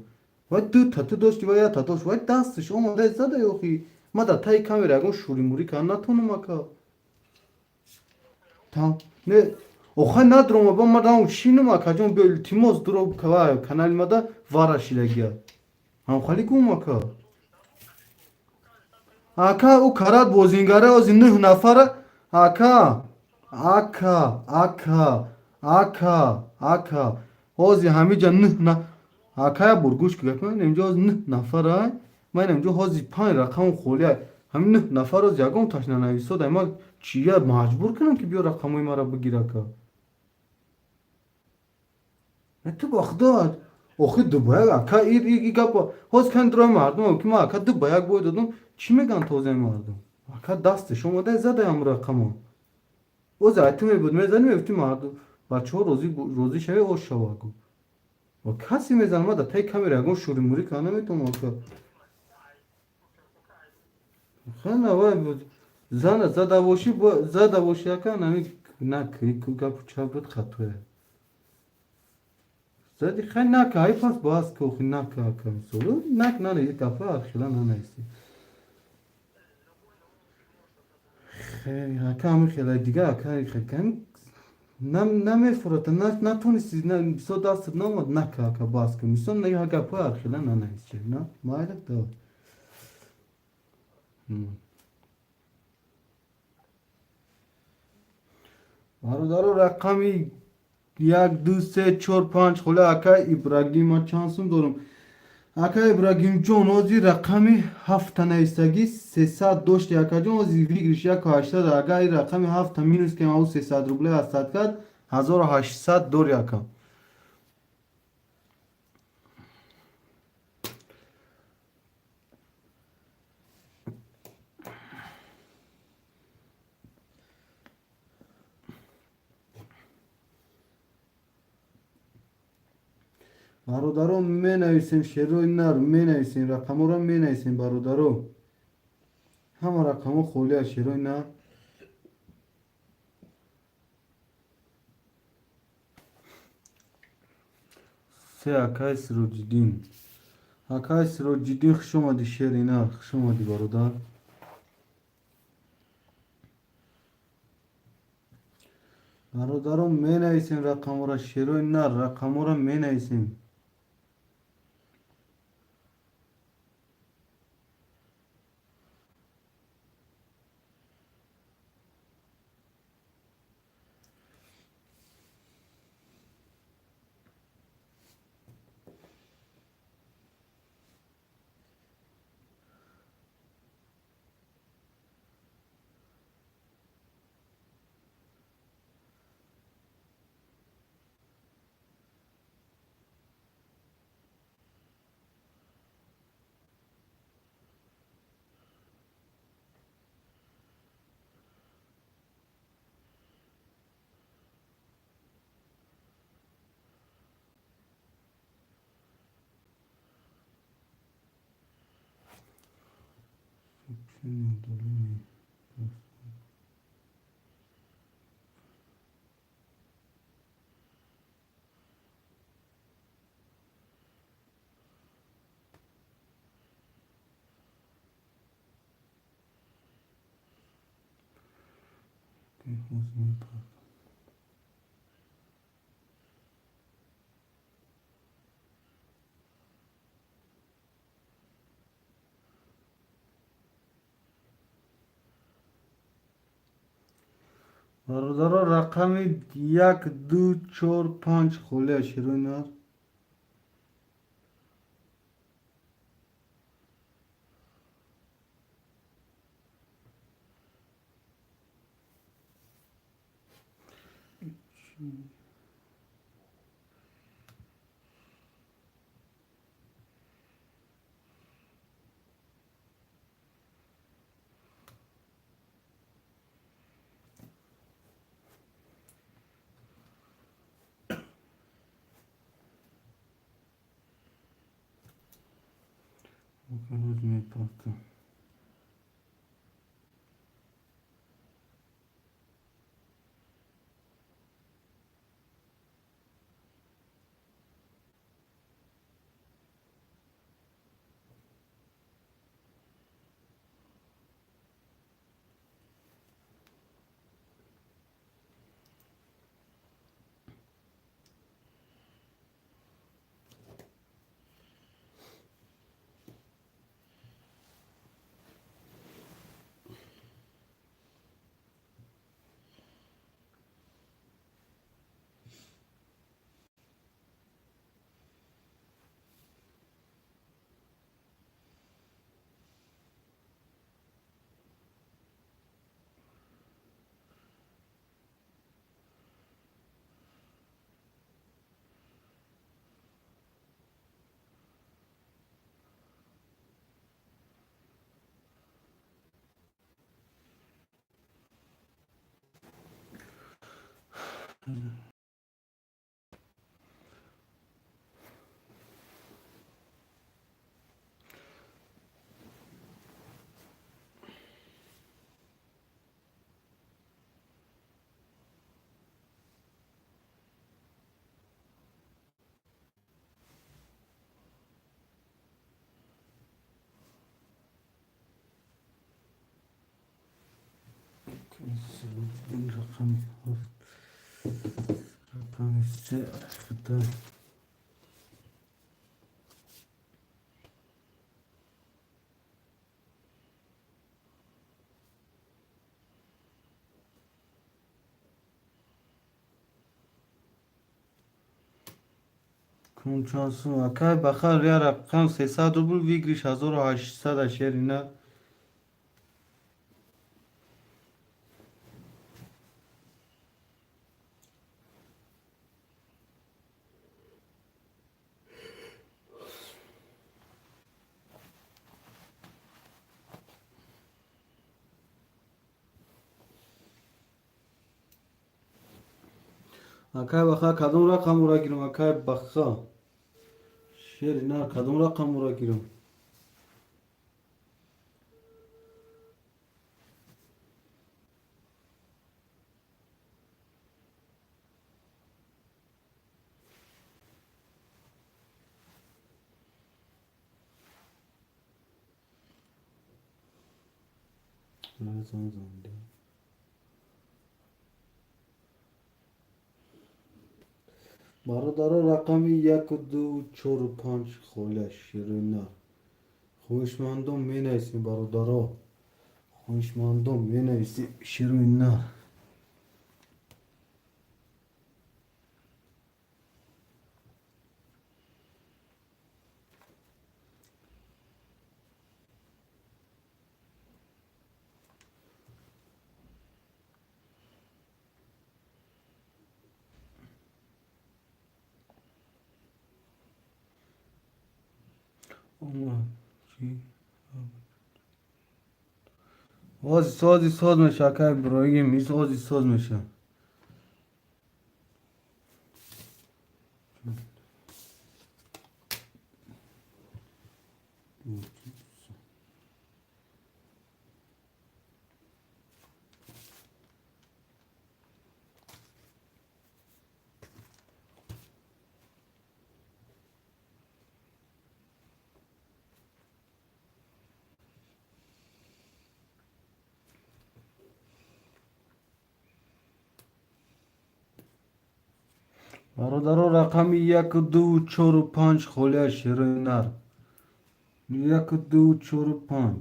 Вай ду та ту дошти, вай як та дошт, вай дасташ омада зада охи. Ма дар таи камера ягон шӯримурӣ карда натонам, ака. Та не, охай, надрома ба ма даун шинам, акаҷон, биё, илтимос, дуро канали мада вара шидагия. Ҳамхали гум, ака. Ака, ӯ карат бозингара ози нӯҳ нафара, ака, ака, ака, ака, ака, ҳози ҳамиҷа нӯҳ на ака, як бор гӯш кун, ман инҷо ҳози нӯҳ нафара, ман инҷо ҳози панҷ рақам холия. Ҳамин нӯҳ нафар ҳози ягон таш нанависод, ман чия маҷбур кунам ки биё рақамҳои маро бигир, ака? Ту ба худо охи ду ба як, ака, и гапа ҳоз кан дрои мардум ки ман, ака, 2-1 бой додум, чӣ мегӯянд тозаи мардум? Ака, дасташ омада зада ҳам рақамо. Оз ай ту мебуд, мезани, мегуфти мардум, бачаҳо, розӣ шаве, ош шава гу. Ва касе мезанад, ман дар таи камера ягон шӯримурӣ карда наметавонам, ака. Хана вай зана зада бошӣ, зада бошӣ, ака, нами нак гапу чап буд, хатоя. Зади, хай, нака, ай пас бас ки охи, нака, ака, мисол нак нана гапа архила нанависӣ. Ака, ҳами хела дига, ака, намефурата, натонисти, мисол дастат наомад, нака, ака, бас кун, мисол гапҳои архила нанависӣ, на майла да. Бародаро, рақами як, ду, се, чор, панҷ хола. Ака Ибрагим, ман чанд сум дорам, ака Ибрагимҷон? Ҳозир рақами ҳафта нависагӣ, 300 дошти, акаҷон, ҳозир выигрыш 1,800. Агар ин рақами ҳафта минус кем, ау 300 рубле ҳастад кард, 1800 дори, ака. Бародаро, менависем, шерои нар, менависем рақамҳоро, менависем, бародаро, ҳама рақамҳо холӣ аст, шерои нар. Се, акай Сироҷиддин, акай Сироҷиддин, хуш омадӣ, шери нар, хуш омадӣ, бародар. Бародаро, менависем рақамҳоро, шерои нар, рақамҳоро менависем. Удаление. Бародаро, рақами як, ду, чор, панҷ холия, шерои нар. Мепартам. Рақами ҳафт, рақами се хита. Кун чанд сум, акай Бахар? Я рақам 300 рубл, выигрыш 1800, шерина. Акай Баха, кадом рақамро гирам? Акай Баха, шери нар, кадом рақамро гирам? Занг занг. Бародаро, рақами яку, ду, чору, панҷ холия, широи нар. Хоҳишмандон, менависем. Бародаро, хоҳишмандон, менависем, широи нар. Ози сози соз меша, акай Иброҳим, ис ози соз меша. Бародаро, рақами яку, дуву, чору, панҷ холия, шерои нар. Яку, дуву, чору, панҷ.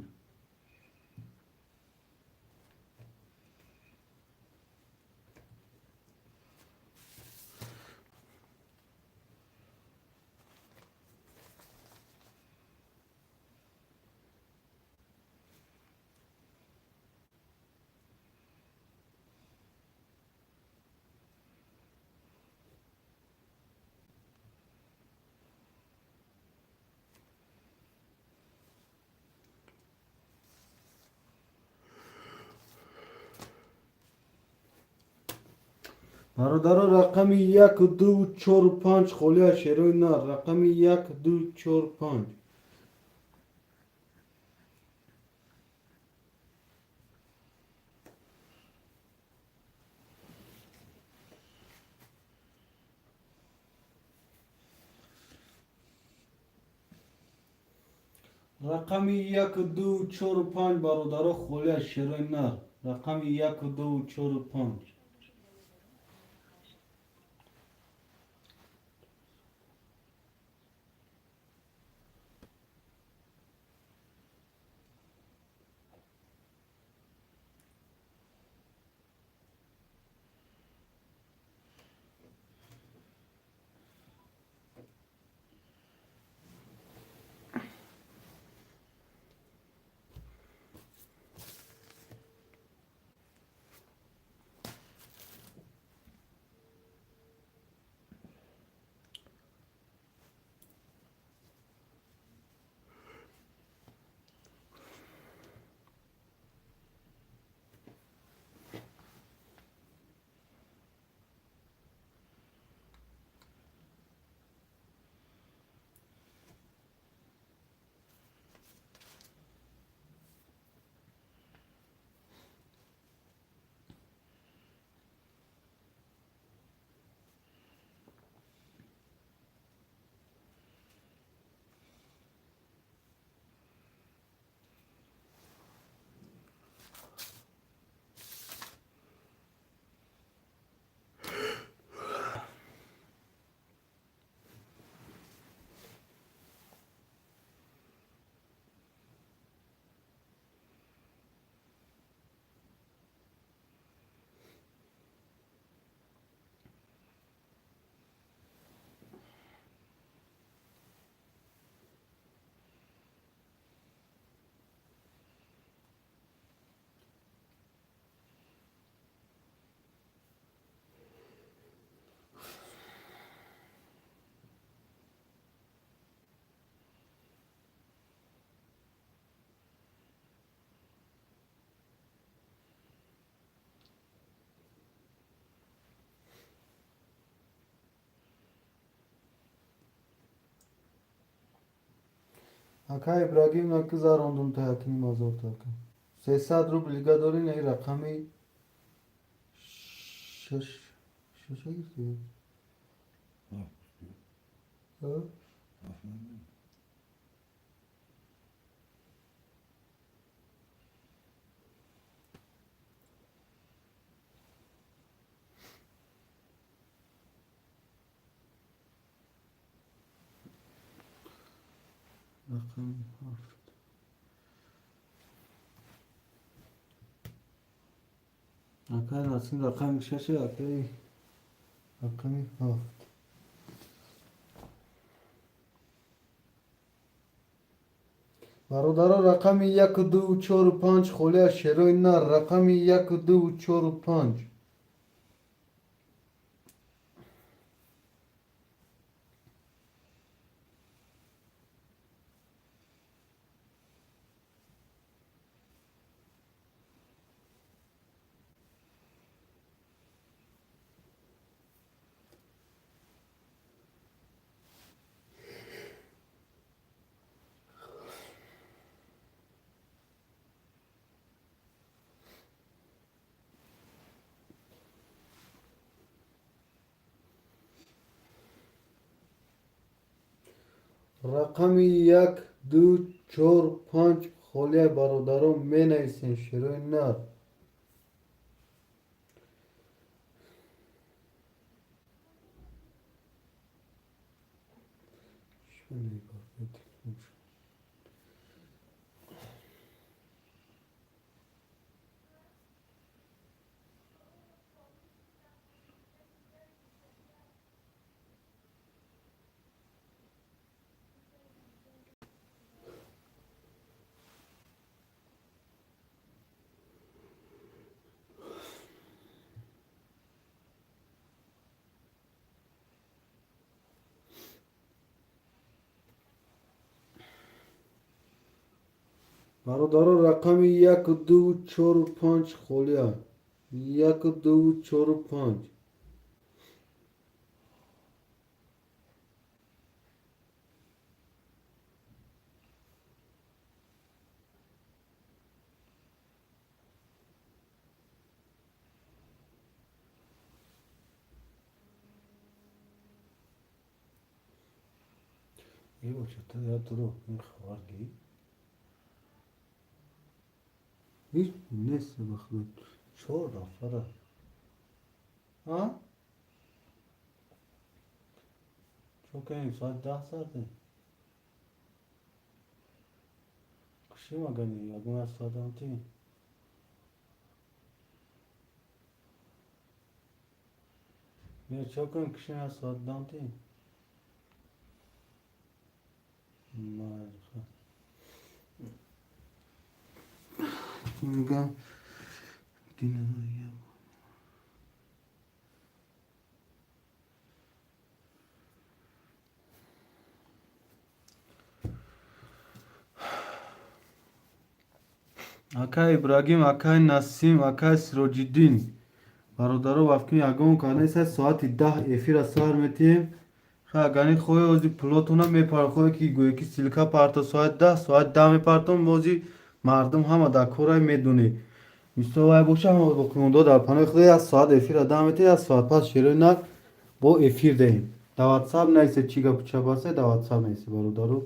Бародаро, рақами яку, дуву, чору, панҷ холия, шерои нар. Рақами як, ду, чор, панҷ. Рақами яку, дуву, чору, панҷ, бародаро, холия, шерои нар. Рақами яку, дуву, чору, панҷ. Ака Ибрагим, накизарондум та якним ҳазор така. 300 рубл лига дорӣ, не, рақами шаш, шаша гирифтӣ? А? Рақами ҳафт. Акай Насим, рақами шаше, акай рақами ҳафт. Бародаро, рақами яку, дуву, чору, панҷ холия, шерои нар. Рақами яку, дуву, чору, панҷ. Рақами як, ду, чор, панҷ холия, бародарон, менависем, шерои нар. Чӣ мепартои телефоншо? Бародаро, рақами яку, дуву, чору, панҷ холия. Яку, дуву, чору, панҷ. Е, бачата, я дуро ин хабар гирӣ. Ҳеҷ нест, ба худо. Чор нафара. А? Чо кунем, соат 10 сарде? Кушим агани, ягон як соат амти. Не, чо кунем, кушим як соат дамти? Майли. Мегам, дина. Акай Ибрагим, акай Насим, акай Сироҷиддин. Бародаро, вафкин ягон кардеса, соати 10 эфира сар метиҳем. Ха, агани хоҳе, ози пулотона мепар, хоҳе ки гӯе ки ссылка парто соати 10, соати 10 мепартом, бози мардум ҳама дар корай медонӣ. Мисол вай боша, ҳама боқимондо дар паноҳи худо, як соат эфира 10 метиҳем, як соат пас шерои нар бо эфир деҳем. Дар ватсап нависе, чӣ гапу чап ҳаста, дар ватсап нависе, бародаро.